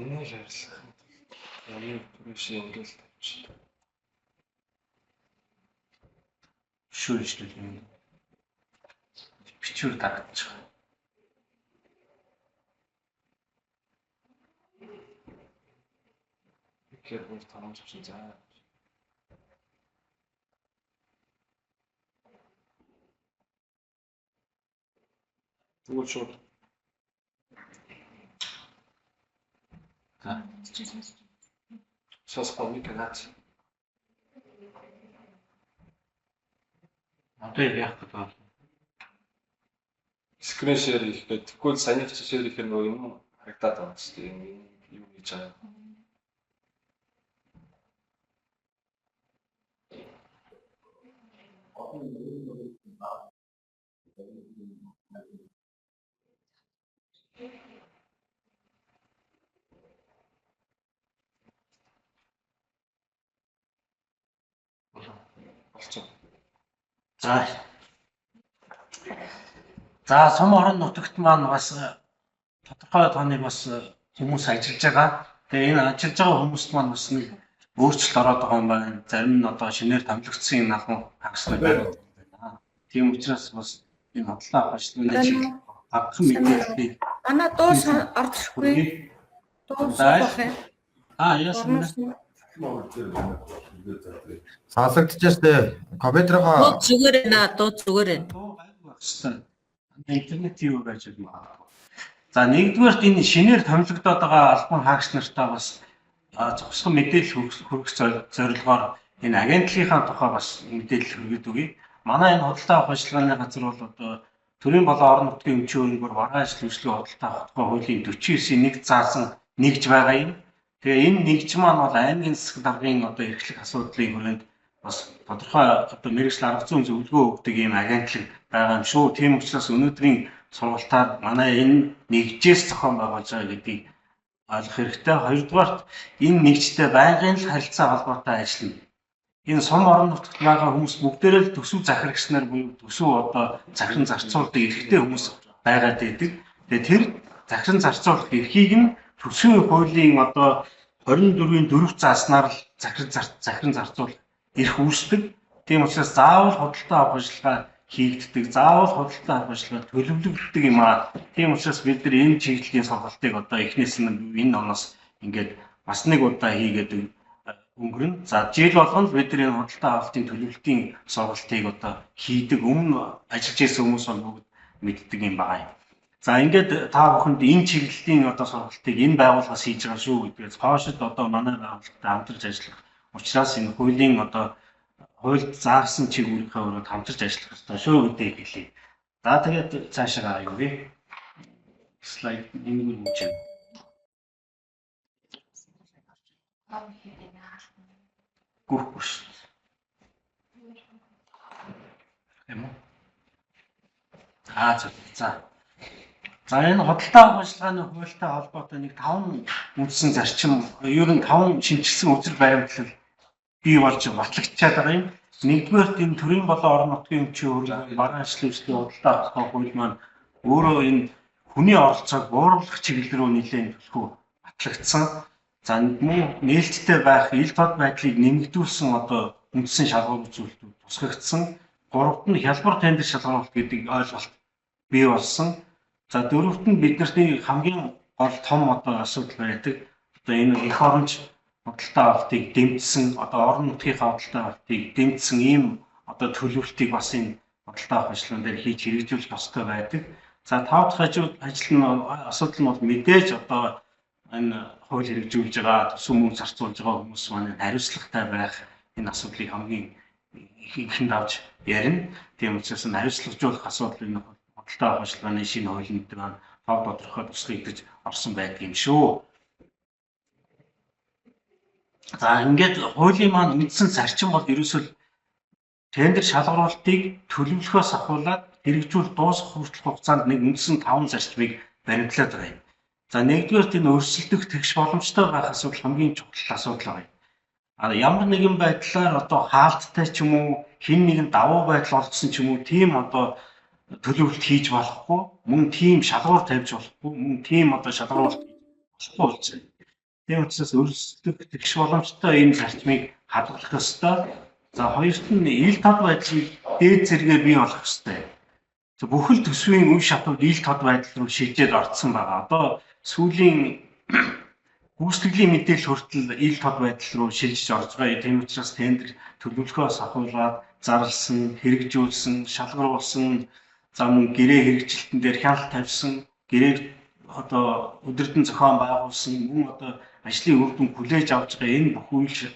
Энийг арилгахын тулд замыг түрээшээ ингээл тавьчихдаг. Шүү шүү юм. Бичвэр дарагдчих. Тэгэхээр бүр торомж авсан за. Тэгвэл шууд За. Сос комик наац. Одоо яах гэдэг вэ? Screen share хийх гэдэг. Тэгвэл саяных чи share хийхээр нөгөө юм харагдаад байгаа шүү дээ. Юм юу хийж байгаа. Болчих. За. За, сум орон нутагт маань бас тодорхой тооны бас хүмүүс ажиллаж байгаа. Тэгээ энэ ажиллаж байгаа хүмүүст маань бас нэг өөрчлөлт ороод байгаа юм байна. Зарим нь одоо шинээр томилогдсон энэ албан хагас байна. Тийм учраас бас энэ худалдаа авах ажлын чиглэл багахан мэдээллийг Манай дуу орж ирэхгүй. Дуу байх юм. Аа, яасан бэ? Сонсогдож штэ. Компьютероо Дуу зүгээр байна. Дуу зүгээр байна. Дуу гайгүй байх хэвээр. Интернет юу байж магадгүй. За, нэгдүгээрт энэ шинээр томилогдоод байгаа албан хаагч нартаа бас зогсхон мэдээлэл хүргэх зорилгоор энэ агентлагийнхаа тухай бас мэдээлэл хүргээд өгье. Манай энэ худалдаа авах ажиллагааны газар бол одоо төрийн болон орон нутгийн өмчийн хөрөнгөөр баруун ажил үйлчлэгээ худалдаа авах тухай хуулийн 49-ийн 1 заасан нэгж байгаа юм. Тэгээ энэ нэгж маань бол аймгийн засаг даргын одоо эрхлэх асуудлын хүрээнд бас тодорхой одоо мэргэжил арга зүйн зөвлөгөө өгдөг ийм агентлаг байгаа юм шүү. Тийм учраас өнөөдрийн сургалтаар манай энэ нэгжээс зохион байгуулж байгаа гэдгийг ойлгох хэрэгтэй. Хоёрдугаарт энэ нэгжтэй байнгын л харилцаа холбоотой ажиллана. Энэ сум орон нутагт байгаа хүмүүс бүгдээрээ л төсөв захирагч нар буюу төсөв одоо захиран зарцуулдаг эрхтэй хүмүүс байгаад байдаг. Тэгээ тэр захиран зарцуулах эрхийг нь төсвийн хуулийн одоо 24-ийн 4 зааснаар л захиран зарцуулах эрх үүсдэг. Тийм учраас заавал худалдаа авах ажиллагаа хийгддэг, заавал худалдаа авах ажиллагаа төлөвлөгддөг юм аа. Тийм учраас бид нар энэ чиглэлийн сургалтыг одоо эхнээс нь энэ оноос ингээд бас нэг удаа хийгээд өнгөрнө. За, жил болгоно бид нар энэ худалдаа авалтын төлөвлөлтийн сургалтыг одоо хийдэг. Өмнө ажиллаж байсан хүмүүс бол бүгд мэддэг юм байна. За, ингээд та бүхэнд энэ чиглэлийн одоо сургалтыг энэ байгууллагаас хийж байгаа шүү гэдгээс хоошид одоо манай байгууллагатай хамтарч ажиллах учраас энэ хуулийн одоо хуульд заасан чиг үүрийнхээ өрөөнд хамтарч ажиллах ёстой шүү гэдгийг хэлье. За, тэгээд цаашаа юу вэ? Слайд нэг нь байна. Гүрхгүй шүү. Юм уу? Аа, за. За. За, энэ худалдаа авах ажиллагааны хуультай холбоотой нэг 5 үндсэн зарчим, ер нь 5 шинэчилсэн үзэл баримтлал бий болж батлагдчихад байгаа юм. Нэгдүгээрт энэ төрийн болон орон нутгийн өмчийн хөрөнгө баруун ажлын үйлчлэгийн худалдаа авах хууль маань өөрөө энэ хүний оролцоог бууруулах чиглэл рүү нэлээд түлхүү батлагдсан. За, мөн нээлттэй байх, ил тод байдлыг нэмэгдүүлсэн одоо үндсэн шалгуур үзүүлэлтүүд тусгагдсан. Гуравт нь хялбар тендер шалгаруулалт гэдэг ойлголт бий болсон. За, дөрөвт нь бидний хамгийн гол том одоо асуудал байдаг. Одоо энэ эх оронч худалдаа авалтыг дэмжсэн, одоо орон нутгийнхаа худалдаа авалтыг дэмжсэн ийм одоо төлөвлөлтийг бас энэ худалдаа авах ажиллагаан дээр хийж хэрэгжүүлэх ёстой байдаг. За, тав дахь ажил нь асуудал нь бол мэдээж одоо энэ хууль хэрэгжүүлж байгаа, төсөв мөнгө зарцуулж байгаа хүмүүс маань хариуцлагатай байх энэ асуудлыг хамгийн ихэнд авч ярина. Тийм учраас энэ хариуцлагажуулах асуудал энэ худалдаа авах ажиллагааны шинэ хуулинд маань тов тодорхой тусгагдаж орсон байдаг юм шүү. За, ингээд хуулийн маань үндсэн зарчим бол ерөөсөө тендер шалгаруулалтыг төлөвлөхөөс ахуулаад хэрэгжүүл дуусах хүртэл хугацаанд нэг үндсэн 5 зарчмыг баримтлаад байгаа юм. За, нэгдүгээрт энэ өрсөлдөх тэгш боломжтой байх асуудал хамгийн чухал асуудал байгаа юм. А ямар нэгэн байдлаар одоо хаалттай ч юм уу, хэн нэгэн давуу байдал олгосон ч юм уу, тийм одоо төлөвлөлт хийж болохгүй, мөн тийм шалгуур тавьж болохгүй, мөн тийм одоо шалгаруулалт хийж болохгүй болж байна. Тийм учраас өрсөлдөх тэгш боломжтой энэ зарчмыг хадгалах ёстой. За хоёрт нь ил тод байдлыг дээд зэрэгээр бий болох ёстой. За бүхэл төсвийн үе шатууд ил тод байдал руу шилжээд орцсон байгаа. Одоо сүүлийн гүйцэтгэлийн мэдээлэл хүртэл ил тод байдал руу шилжиж орж байгаа. Тийм учраас тендер төлөвлөгөөс ахуулаад зарласан, хэрэгжүүлсэн, шалгаруулсан, за мөн гэрээ хэрэгжилтэн дээр хяналт тавьсан, гэрээг одоо өдөрдөн зохион байгуулсан, мөн одоо ажлын үр дүн хүлээж авч байгаа энэ бүх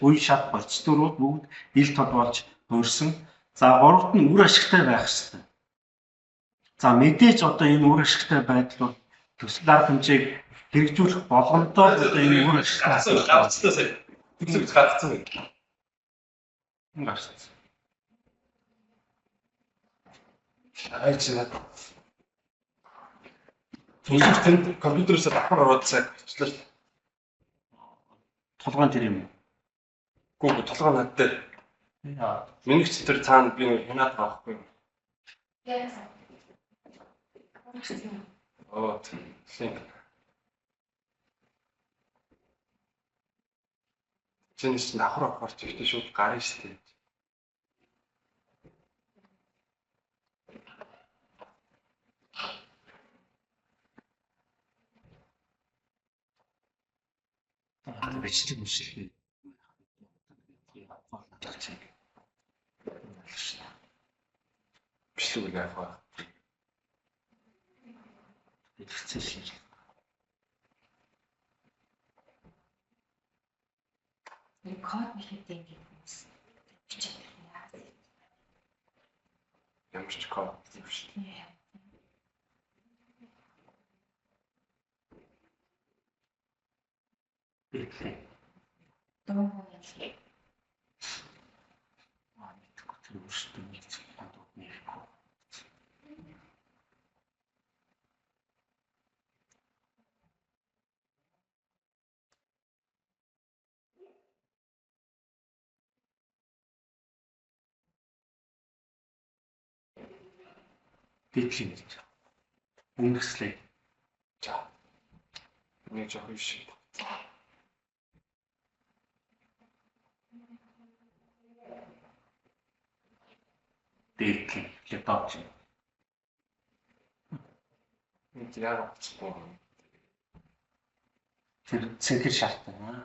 үе шат процедурууд бүгд ил тод болж хуурсан. За гуравт нь үр ашигтай байх ёстой. За мэдээж одоо энэ үр ашигтай байдал бол төсөл арга хэмжээг хэрэгжүүлэх болгондоо одоо энэ үр ашигтай Гарцсан гарцсан сая. Төсөв гэж гарцсан байх. Гарцсан. Ай чи над. Төсөв тэнд компьютерээс давхар ороод сая гарчлаа шүү. Тулгаан тэр юм уу? Гүү толгой над дээр. Яа. Миний ч тэр цаана би нэг хянаад байгаа байхгүй юу? Оо тийм. Чиний чинь давхар орохоор ч ихтэй шууд гарна шүү дээ. Бичлэг мөшлөг. Бичлэг үл яах вэ? Дэлгэцэн шийдэл. Нэг код мэхэд ингэ хүмүүс бичээд яа. Ямар ч код юм шүү. Бичлэг. Дуу юм. Аа мэдгүй тэр өөрсдөө нэг зүйл нэрэхгүй. Бичлэг гэж. Өмнөх слайд. За. Нэг жоох юм шиг. Дээдлэг лепдоп. Энд яагаад гоцгүй юм? Тэр цэнхэр шартай аа.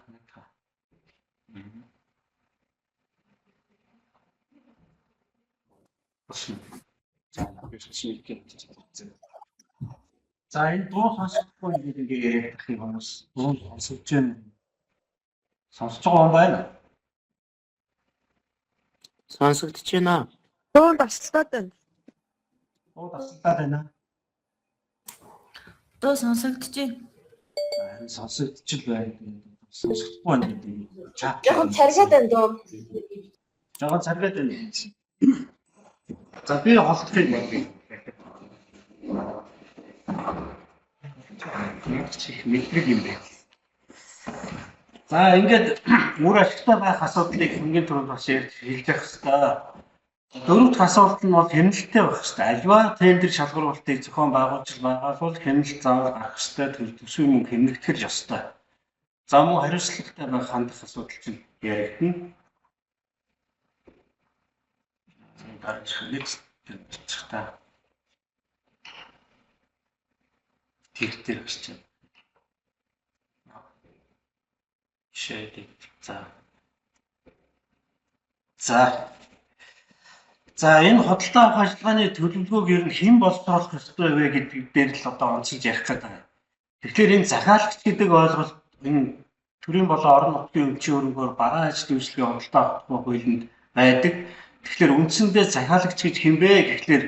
За би шийдэх юм. За энэ дуу сонсохгүй ингээд ингээ яриад байх юм хүмүүс дуу сонсож байна. Сонсож байгаа юм байна. Сонсогдож байна. Дуу тасалдаад байна. Дуу тасалдаад байна. Дуу сонсогдож байна. Харин сонсогдчихл байна. Сонсохдохгүй байна гэдэг чат. Жохон царгаад байна дөө. Жохон царгаад байна. За би холдохыг бодъё. Яг чи их мэдрэг юм бэ. За ингээд үр ашигтай байх асуудлыг хамгийн түрүүнд бас ярьж хэлж явах хэрэгтэй. Дөрөв дэх асуудал нь бол хяналттай байх хэрэгтэй. Аливаа тендер шалгаруулалтыг зохион байгуулж байгаа бол хяналт заавал гарах хэрэгтэй. Тэр төсвийн мөнгө хэмнэгдэх л ёстой. За мөн хариуцлагатай байх хандах асуудал чинь яригдана. Дараачих next бичих та. Тэр дээр гарч байна. Шээ. За. За. За энэ худалдаа авах ажиллагааны төлөвлөгөөг ер нь хэн боловсруулах ёстой вэ гэдэг дээр л одоо онцолж ярих гэдэг байна. Тэгэхээр энэ захиалагч гэдэг ойлголт энэ төрийн болон орон нутгийн өмчийн хөрөнгөөр бараан ажил үйлчлэгийн худалдаа авах тухай хуулинд байдаг. Тэгэхээр үндсэндээ захиалагч гэж хэн бэ гэхлээр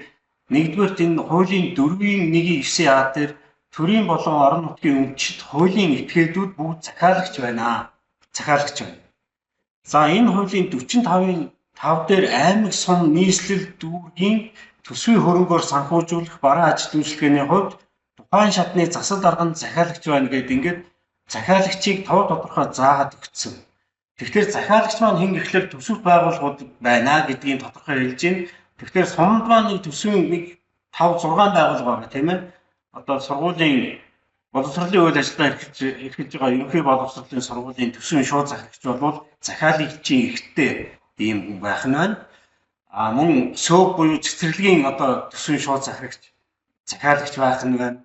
нэгдүгээрт энэ хуулийн 4-ийн 1-ийн 9 А дээр төрийн болон орон нутгийн өмчид хуулийн этгээдүүд бүгд захиалагч байна. Захиалагч байна. За энэ хуулийн 45-ын 5 дээр аймаг сум нийслэл дүүргийн төсвийн хөрөнгөөр санхүүжүүлэх бараан ажил үйлчилгээний хувьд тухайн шатны засал дарга нь захиалагч байна гэдэг ингээд захиалагчийг тов тодорхой заагаад өгсөн. Тэгэхээр захиалагч маань хэн гэхлээр төсөвт байгууллагууд байна гэдгийг тодорхой хэлж байна. Тэгэхээр сумд маань нэг төсвийн нэг 5 6 байгууллага байгаа тийм ээ. Одоо сургуулийн Боловсролын үйл ажиллагаа эрхэлж байгаа ерөнхий боловсролын сургуулийн төсвийн шууд захирагч бол захиалагчийн эрхтэй ийм хүн байх нь байна. А мөн СӨӨГ буюу цэцэрлэгийн одоо төсвийн шууд захирагч захиалагч байх нь байна.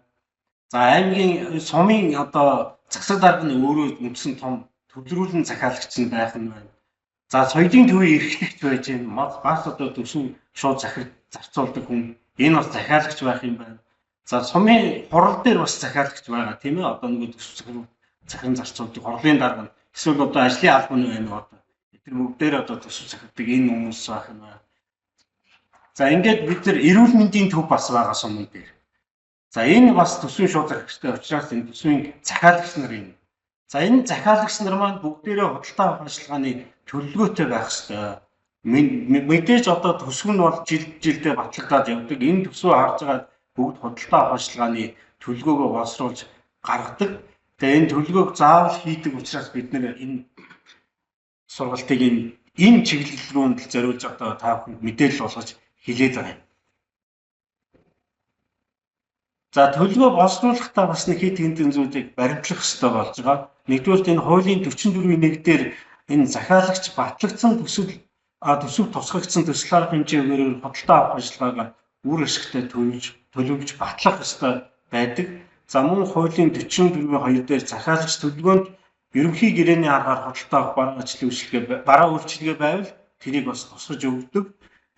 За аймгийн сумын одоо засаг дарга нь өөрөө үндсэн том төвлөрүүлэн захиалагч нь байх нь байна. За соёлын төвийн эрхлэгч байж байна. Бас одоо төсвийн шууд захираг зарцуулдаг хүн энэ бас захиалагч байх юм байна. За сумын хурал дээр бас захиалагч байгаа, тийм ээ. Одоо нөгөө төсөв захиран зарцуулдаг хурлын дарга нь эсвэл одоо ажлын албаны байна уу, одоо тэр бүгдээр одоо төсөв захирдаг энэ хүмүүс байх нь байна. За ингээд бид нар эрүүл мэндийн төв бас байгаа сумын дээр. За энэ бас төсвийн шууд захирагчтай учраас энэ төсвийн захиалагч нар юм. За энэ захиалагч нар маань бүгдээрээ худалдаа авах ажиллагааны төлөвлөгөөтэй байх ёстой. Мэдээж одоо төсөв нь бол жил жилдээ батлагдаад явдаг. Энэ төсвөө харж байгаа бүгд худалдаа авах ажиллагааны төлөвлөгөөгөө боловсруулж гаргадаг. Тэгээ энэ төлөвлөгөөг заавал хийдэг учраас бид нэр энэ сургалтыг энэ чиглэл рүү нь зориулж одоо та бүхэнд мэдээлэл болгож хэлээд байгаа юм. За төлөвлөгөө боловсруулахдаа бас нэг хэд хэдэн зүйлийг баримтлах ёстой болж байгаа. Нэгдүгээрт энэ хуулийн 44-ийн 1 дээр энэ захиалагч батлагдсан төсөл төсөв тусгагдсан төсөл арга хэмжээгээр худалдаа авах ажиллагаагаа үр ашигтай төлөвлөж батлах ёстой байдаг. За мөн хуулийн 44-ийн 2 дээр захиалагч төлөвлөгөөнд ерөнхий гэрээний аргаар худалдаа авах бараа ажлын үйлчилгээ бараа үйлчилгээ байвал тэрийг бас тусгаж өгдөг.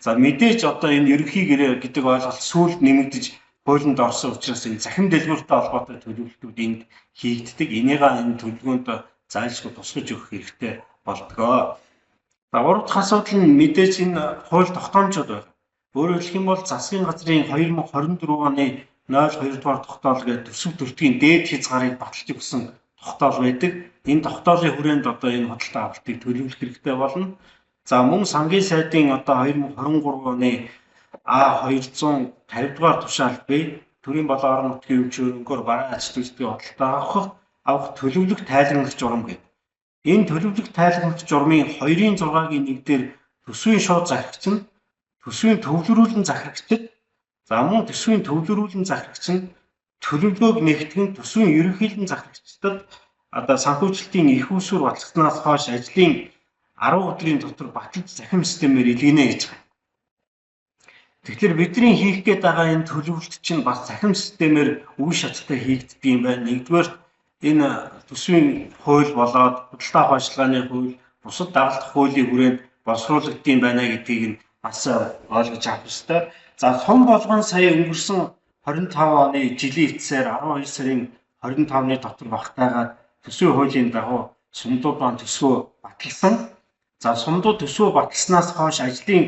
За мэдээж одоо энэ ерөнхий гэрээ гэдэг ойлголт сүүлд нэмэгдэж хуулинд орсон учраас энэ захим дэлгүүртэй холбоотой төлөвлөлтүүд энд хийгддэг. Энийгээ энэ төлөвлөгөөнд зайлшгүй тусгаж өгөх хэрэгтэй болдгоо. За гурав дахь асуудал нь мэдээж энэ хууль тогтоомжууд байна. Өөрөөр хэлэх юм бол засгийн газрын 2024 оны 02 дугаар тогтоол гэдэг төсөв төртгийн дээд хязгаарыг баталж өгсөн тогтоол байдаг. Энэ тогтоолын хүрээнд одоо энэ худалдаа авалтыг төлөвлөх хэрэгтэй болно. За мөн сангийн сайдын одоо 2023 оны А250 дугаар тушаал бий. Төрийн болон орон нутгийн өвч өрөнгөөр бараа ажил үйлчлэгээ худалдаа авах төлөвлөх тайлгнах журам гэдэг. Энэ төлөвлөх тайлгнах журмын 2-ын 6-гийн 1 дээр төсвийн шууд захирагч нь төсвийн төвлөрүүлэн захирагчид, за мөн төсвийн төвлөрүүлэн захирагч нь төлөвлөгөөг нэгтгэн төсвийн ерөнхийлөн захирагчдад одоо санхүүжилтийн их усүр батлагдсанаас хойш ажлын 10 өдрийн дотор баталж захим системээр илгээнэ гэж байгаа. Тэгэхээр бидний хийх гээд байгаа энэ төлөвлөлт чинь бас захим системээр үе шаттай хийгддэг юм байна. Нэгдүгээр энэ төсвийн хууль болоод худалдаа авах ажиллагааны хууль, бусад дагалдах хуулийн хүрээнд боловсруулагдсан юм байна гэдгийг нь бас ойлгож авах ёстой. За сум болгон сая өнгөрсөн 25 оны жилийн эцсээр 12 сарын 25-ны дотор багтаагаад төсвийн хуулийн дагуу сумдууд маань төсвөө баталсан. За сумдууд төсвөө баталснаас хойш ажлын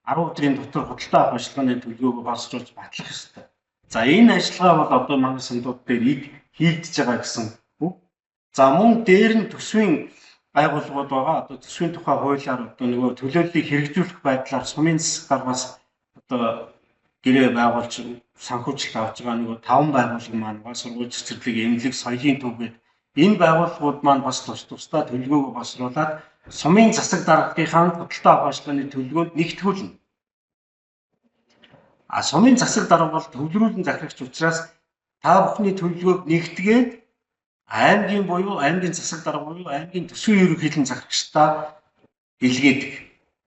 10 өдрийн дотор худалдаа авах ажиллагааны төлөвлөгөөг боловсруулж батлах ёстой. За энэ ажиллагаа бол одоо манай сумдууд дээр ид хийгдэж байгаа гэсэн үг. За мөн дээр нь төсвийн байгууллагууд байгаа. Одоо төсвийн тухай хуулиар одоо нөгөө төлөөллийг хэрэгжүүлэх байдлаар сумын засаг даргаас одоо гэрээ байгуулж санхүүжилт авч байгаа нөгөө 5 байгууллага маань ба сургууль, цэцэрлэг, эмнэлэг, соёлын төв гээд энэ байгууллагууд маань бас тус тусдаа төлөвлөгөөгөө боловсруулад сумын засаг даргынхаа худалдаа авах ажиллагааны төлөвлөгөөнд нэгтгүүлнэ. А сумын засаг дарга бол төвлөрүүлэн захирагч учраас та бүхний төлөвлөгөөг нэгтгээд аймгийн буюу аймгийн засаг дарга буюу аймгийн төсвийн ерөнхийлөн захирагчдаа илгээдэг.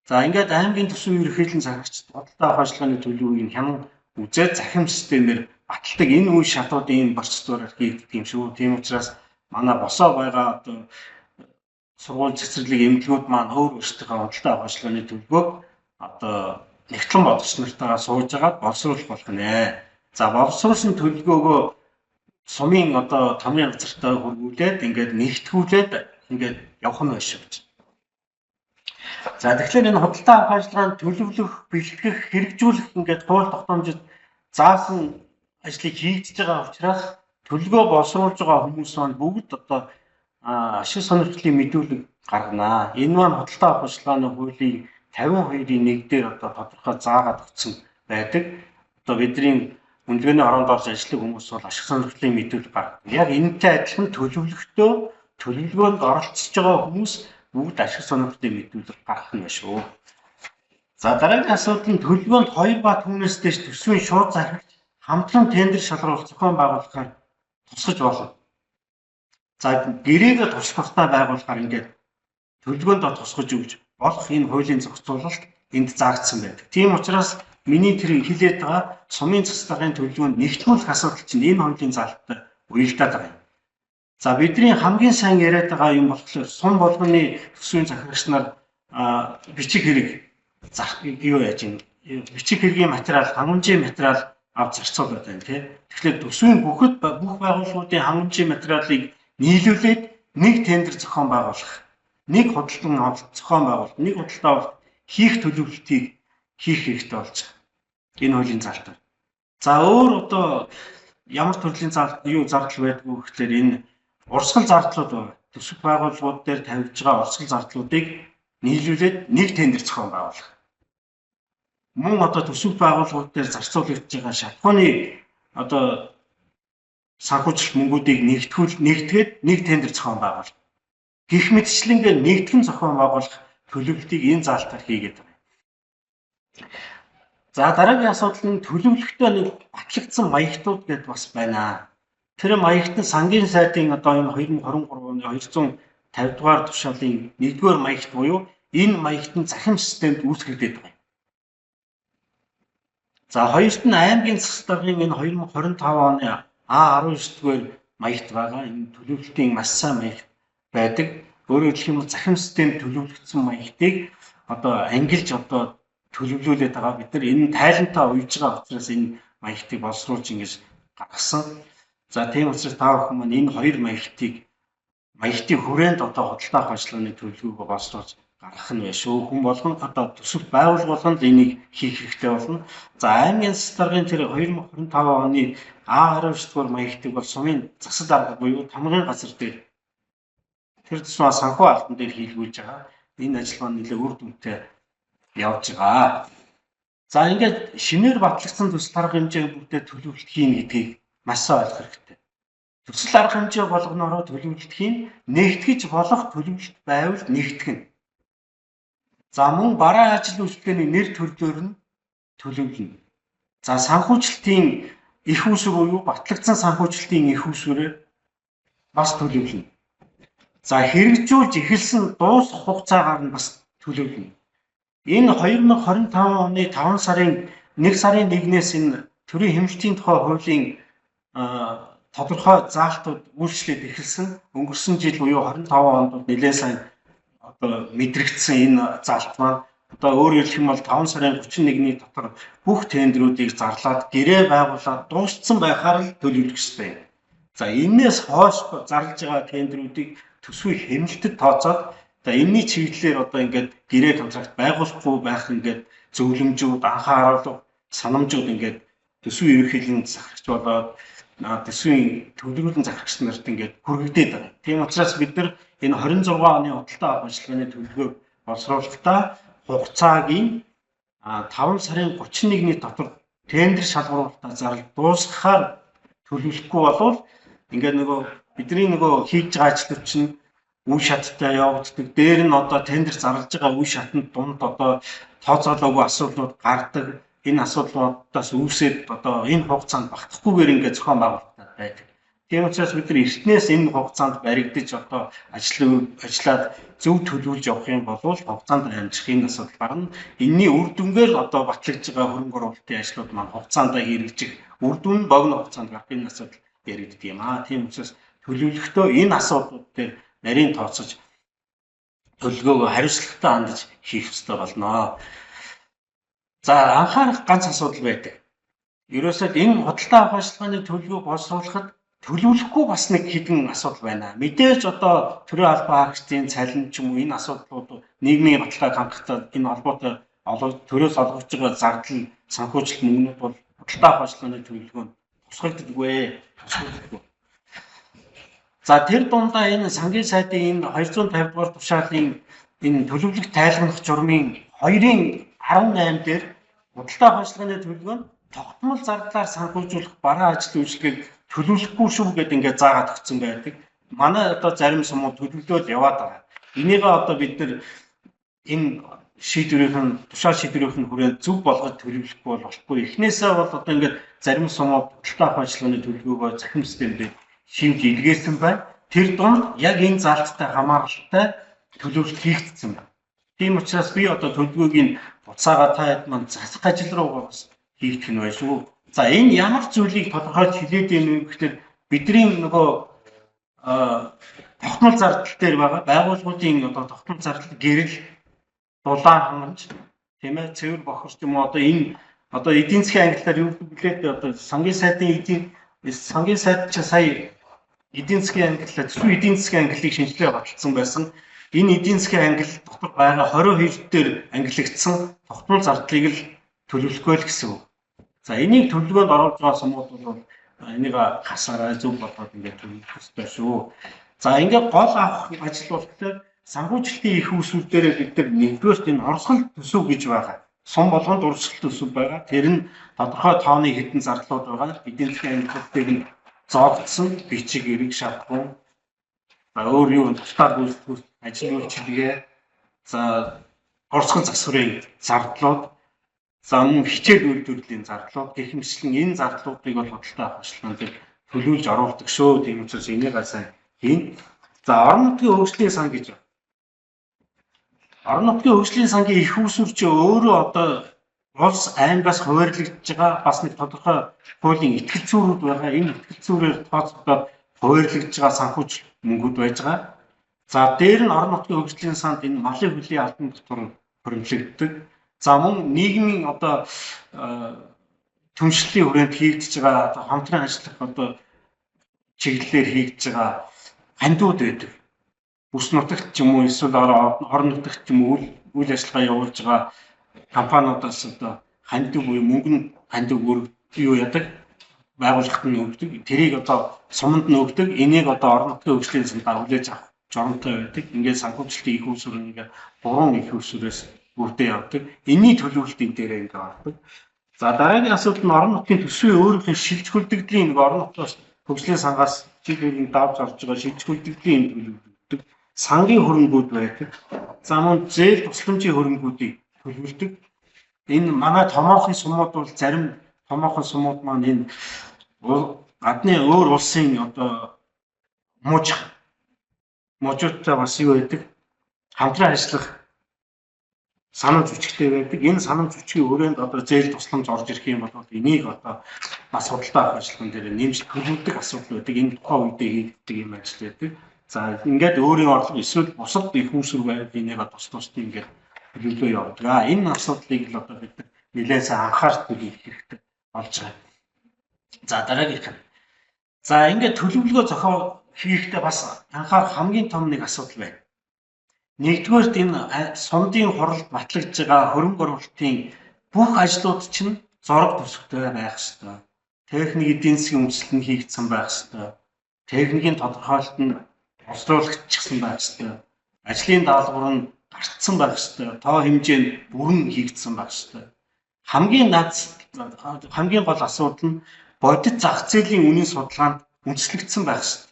За ингээд аймгийн төсвийн ерөнхийлөн захирагчид худалдаа авах ажиллагааны төлөвлөгөөг нь хянан үзээд захим системээр баталдаг. Энэ үе шатууд ийм процедураар хийгддэг юм шүү. Тийм учраас манай босоо байгаа одоо сургууль, цэцэрлэг, эмнэлгүүд маань өөр өөрсдийнхөө худалдаа авах ажиллагааны төлөвлөгөөг одоо нэгтлэн бодогч нартайгаа сууж агаад боловсруулах болох нэ. За боловсруулсан төлөвлөгөөгөө сумын одоо томын газартай хөргүүлээд ингээд нэгтгүүлээд ингээд явах нь биш гэж. За тэгэхээр энэ худалдаа авах ажиллагаанд төлөвлөх, бэлтгэх, хэрэгжүүлэх ингээд хууль тогтоомжид заасан ажлыг хийгдэж байгаа учраас төлөвлөгөө боловсруулж байгаа хүмүүс маань бүгд одоо ашиг сонирхлын мэдүүлэг гарганаа. Энэ маань худалдаа авах ажиллагааны хуулийн 52-ийн 1 дээр одоо тодорхой заагаад өгсөн байдаг. Одоо бидний үнэлгээний хороонд орж ажиллах хүмүүс бол ашиг сонирхлын мэдүүлэг гаргадаг. Яг энэтэй адилхан төлөвлөгтөө төлөвлөгөөнд оролцож байгаа хүмүүс бүгд ашиг сонирхлын мэдүүлэг гаргах нь байна шүү. За дараагийн асуудал нь төлөвлөгөөнд 2 ба түүнээс дээш төсвийн шууд захирагч хамтран тендер шалруулах зохион байгуулахаар тусгаж болно. За, гэрээгээ туршлагатай байгуулахаар ингээд төлөвлөгөөнд тусгаж өгч болох энэ хуулийн зохицуулалт энд заагдсан байдаг. Тийм учраас миний тэр хэлээд байгаа сумын засаг даргын төлөвлөгөөнд нэгтгүүлэх асуудал чинь энэ хуулийн заалттай уялдаад байгаа юм. За, бидний хамгийн сайн яриад байгаа юм болохоор сум болгоны төсвийн захирагч нар бичиг хэрэг юу яаж юм, бичиг хэргийн материал, хангамжийн материал авч зарцуулаад байна, тий. Тэгэхээр төсвийн бүхэд бүх байгууллагуудын хангамжийн материалыг нийлүүлээд нэг тендер зохион байгуулах, нэг худалдан авалт зохион байгуулалт, нэг худалдаа авалт хийх төлөвлөлтийг хийх хэрэгтэй болж байгаа. Энэ хуулийн залтаар. За, өөр одоо ямар төрлийн зардал юу зардал байдгүй гэхлээр энэ урсгал зардлууд байна. Төсөв байгууллагууд дээр тавьж байгаа урсгал зардлуудыг нийлүүлээд нэг тендер зохион байгуулах. Мөн одоо төсөв байгууллагууд дээр зарцуулагдж байгаа шатхууны одоо санхүүжилт мөнгүүдийг нэгтгээд нэг тендер зохион байгуулах. Гэх мэтчлэнгээр нэгтгэн зохион байгуулах төлөвлөлтийг энэ заалтаар хийгээд байгаа. За, дараагийн асуудал нь төлөвлөлтөй нэг батлагдсан маягтууд гэдээ бас байна. Тэр маягт нь сангийн сайдын одоо энэ 2023 оны 250 дугаар тушаалын 1-р маягт буюу энэ маягт нь захим системд үүсгэгдээд байгаа юм. За, хоёрт нь аймгийн засаг даргын энэ 2025 оны А19 дугаар маягт байгаа. Энэ төлөвлөлтийн маш сайн маягт байдаг. Өөрөөр хэлэх юм бол захим системд төлөвлөгдсөн маягтыг одоо ангилж одоо төлөвлүүлээд байгаа. Бид нар энэ тайлантаа уйж байгаа учраас энэ маягтыг боловсруулж ингэж гаргасан. За, тийм учраас та бүхэн маань энэ хоёр маягтын хүрээнд одоо худалдаа авах ажиллагааны төлөвлөгөөгөө боловсруулж гаргах нь байна шүү. Хүн болгон одоо төсөв байгууллага болгонд энийг хийх хэрэгтэй болно. За, аймгийн засаг даргын тэр 2025 оны А19 дугаар маягтыг бол сумын засаг дарга буюу тамгын газар дээр тэр тусмаа санхүү албан дээр хийлгүүлж байгаа. Энэ ажил маань нэлээд үр дүнтэй явж байгаа. За, ингээд шинээр батлагдсан төсөл арга хэмжээ бүгдээ төлөвлөлт хийн гэдгийг маш сайн ойлгох хэрэгтэй. Төсөл арга хэмжээ болгоноороо төлөвлөлт хийн, нэгтгэж болох төлөвлөлт байвал нэгтгэнэ. За, мөн бараа ажил үйлчлэгээний нэр төрлөөр нь төлөвлөнө. За, санхүүжилтийн эрх үүсвэр буюу батлагдсан санхүүжилтийн эрх үүсвэрээр бас төлөвлөнө. За, хэрэгжүүлж эхэлсэн дуусах хугацаагаар нь бас төлөвлөнө. Энэ 2025 оны 5 сарын 1 сарын 1-ээс энэ төрийн хэмнэлтийн тухай хуулийн тодорхой заалтууд үйлчлээд эхэлсэн. Өнгөрсөн жил буюу 25 онд нэлээд сайн одоо мэдрэгдсэн энэ заалт маань одоо өөрөөр хэлэх юм бол 5 сарын 31-ний дотор бүх тендрүүдийг зарлаад гэрээ байгуулад дууссан байхаар л төлөвлөх ёстой. За, энээс хойш зарлж байгаа тендрүүдийг төсвийн хэмнэлтэд тооцоод, за, энэний чиглэлээр одоо ингээд гэрээ контракт байгуулахгүй байх ингээд зөвлөмжүүд, анхааруулга, санамжууд ингээд төсвийн ерөнхийлөн захирагч болоод төсвийн төвлөрүүлэн захирагч нарт ингээд хүргэгдээд байгаа. Тийм учраас бид нар энэ 26 оны худалдаа авах ажиллагааны төлөвлөгөөг боловсруулахдаа хугацааг нь 5 сарын 31-ний дотор тендер шалгаруулалтаа зарлал дуусгахаар төлөвлөхгүй болвол ингээд нөгөө бидний нөгөө хийж байгаа ажлууд чинь үе шаттай явагддаг. Дээр нь одоо тендер зарлж байгаа үе шатанд дунд одоо тооцоолоогүй асуудлууд гардаг. Энэ асуудлуудаас үүсээд одоо энэ хугацаанд багтахгүйгээр ингээд зохион байгуулалтад байдаг. Тийм учраас бид нар эртнээс энэ хугацаанд баригдаж одоо ажиллаад зөв төлөвлөж явах юм бол хугацаанд амжих энэ асуудал гарна. Энийний үр дүнгээр одоо батлагдж байгаа хөрөнгө оруулалтын ажлууд маань хугацаанд хэрэгжих үр дүн нь богино хугацаанд гарах энэ асуудал яригддаг юм аа. Тийм учраас төлөвлөхдөө энэ асуудлууд дээр нарийн тооцож төлөвлөгөөгөө хариуцлагатай хандаж хийх ёстой болно. За, анхаарах ганц асуудал байдаг. Ерөөсөө энэ худалдаа авах ажиллагааны төлөвлөгөөг боловсруулахад төлөвлөхгүй бас нэг хэдэн асуудал байна. Мэдээж одоо төрийн албан хаагчдын цалин ч юм уу энэ асуудлууд нийгмийн баталгааг хангахтай энэ холбоотой төрөөс олгож байгаа зардал санхүүжилт мөнгнүүд бол худалдаа авах ажиллагааны төлөвлөгөөнд тусгагддаггүй. Тусгагддаггүй. За, тэр дундаа энэ сангийн сайдын энэ 250 дугаар тушаалын энэ төлөвлөх тайлбарлах журмын 2-ын 18 дээр худалдаа авах ажиллагааны төлөвлөгөө нь тогтмол зардлаар санхүүжүүлэх бараа ажил үйлчлэгийг төлөвлөхгүй шүү гэдээ ингээд заагаад өгсөн байдаг. Манай одоо зарим сумууд төлөвлөөд яваад байгаа. Энийгээ одоо бид нар энэ шийдвэрийнх нь тушаал шийдвэрийнх нь хүрээнд зөв болгож төлөвлөхгүй бол болохгүй. Эхнээсээ бол одоо ингээд зарим сумууд худалдаа авах ажиллагааны төлөвлөгөөгөө захим системээр шивж илгээсэн байна. Тэр дунд яг энэ залттай хамааралтай төлөвлөлт хийгдсэн байна. Тийм учраас би одоо төлөвлөгөөг нь буцаага та хэд маань засах ажил руугаа бас хийгдэх нь байна шүү. За энэ ямар зүйлийг тодорхойлж хэлээд юм бэ гэхээр бидний нөгөө тогтмол зардал дээр байгаа байгууллагуудын одоо тогтмол зардал гэрэл дулаан хангамж тийм ээ цэвэр бохирч юм уу одоо энэ одоо эдийн засгийн ангиллаар юу гэдэг лээ одоо сангийн сайдын эдийн сангийн сайд чи сая эдийн засгийн ангиллаа төсвийн эдийн засгийн ангиллыг шинжилгээ баталсан байсан. Энэ эдийн засгийн ангил дотор байгаа 22 дээр ангиллагдсан тогтмол зардлыг л төлөвлөхгүй л гэсэн үг. За энийг төлөвлөгөөнд оруулж байгаа сумууд бол энийг хасаарай зөв болгоод ингээд төлөвлөх ёстой шүү. За ингээд гол авах ажил болохоор санхүүжилтийн их усүр дээр бид нар нэгдүгээрт энэ урсгал төсөв гэж байгаа. Сум болгонд урсгал төсөв байгаа. Тэр нь тодорхой тооны хэдэн зардлууд байгаа. Эдийн засгийн ангиллуудыг нь зоогдсон бичиг эрэг шатгуун. За өөр юу тусдаа гүйцэтгэх ажил үйлчилгээ за урсгал засварын зардлууд за мөн хичээл үйлдвэрлэлийн зардлууд гэх мэтлэн энэ зардлуудыг бол худалдаа авах ажиллагаанд төлөвлөж оруулдаг шүү. Тийм учраас энийг сайн хийн. За орон нутгийн хөгжлийн сан гэж байна. Орон нутгийн хөгжлийн сангийн их усүр чи өөрөө одоо улс аймгаас хуваарлагдж байгаа бас нэг тодорхой хуулийн ихтгэл зүүрүүд байгаа. Энэ ихтгэл зүүрээр тооцогдоод хуваарлагдж байгаа санхүүж мөнгүүд байж байгаа. За дээр нь орон нутгийн хөгжлийн санд энэ малын хөлийн албан татвар хуримтлагддаг. За мөн нийгмийн одоо түншлэлийн хүрээнд хийгдэж байгаа одоо хамтран ажиллах одоо чиглэлээр хийгдэж байгаа хандууд байдаг. Бүс нутагт ч юм уу эсвэл орон нутагт ч юм уу үйл ажиллагаа явуулж байгаа компаниудаас одоо хандив буюу мөнгө нь хандив юу яадаг байгууллагт нь өгдөг. Тэрийг одоо суманд нь өгдөг. Энийг одоо орон нутгийн хөгжлийн сандаа хүлээж авах журамтай байдаг. Ингээд санхүүжилтийн их усүр ингээд гурван их усүрээс бүрдээ явдаг. Энийн төлөвлөлт энэ дээрээ ингээд ордог. За дараагийн асуудал нь орон нутгийн төсвийн өөрийнх нь шилж хөлдөгдлийн нэг орон нутгаас хөгжлийн сангаас жил бүрийн давж орж байгаа шилж хөлдөгдлийн төлөвлөгдөг. Сангийн хөрөнгүүд байдаг. За мөн зээл тусламжийн хөрөнгүүдийг төлөвлөдөг. Энэ манай томоохон сумууд бол зарим томоохон сумууд маань энэ гадны өөр улсын одоо мужуудтай бас юу байдаг? Хамтран ажиллах санамж хүчтэй байдаг. Энэ санамж хүчгийн өрөөнд одоо зээл тусламж орж ирэх юм бол энийг одоо бас худалдаа авах ажиллагаан дээр нэмж төлөвлөдөг асуудал байдаг. Энэ тухайн үедээ хийгддэг юм ажил байдаг. За ингээд өөрийн орлого эсвэл бусад их үүсвэр байд энийг тус тусдаа ингээд төлөвлөө явдаг. Энэ асуудлыг л одоо бид нэлээд сайн анхаарч хийх хэрэгтэй болж байгаа. За дараагийнх нь. За ингээд төлөвлөгөө зохион хийхдээ бас анхаарах хамгийн том нэг асуудал байна. Нэгдүгээрт энэ сумдын хуралд батлагдж байгаа хөрөнгө оруулалтын бүх ажлууд чинь зураг төсөвтэй байх ёстой. Техник эдийн засгийн үндэслэл нь хийгдсэн байх ёстой. Техникийн тодорхойлолт нь боловсруулагдчихсан байх ёстой. Ажлын даалгавар нь гарцсан байх ёстой. Тоо хэмжээ нь бүрэн хийгдсэн байх ёстой. Хамгийн гол асуудал нь бодит зах зээлийн үнийн судалгаанд үндэслэгдсэн байх ёстой.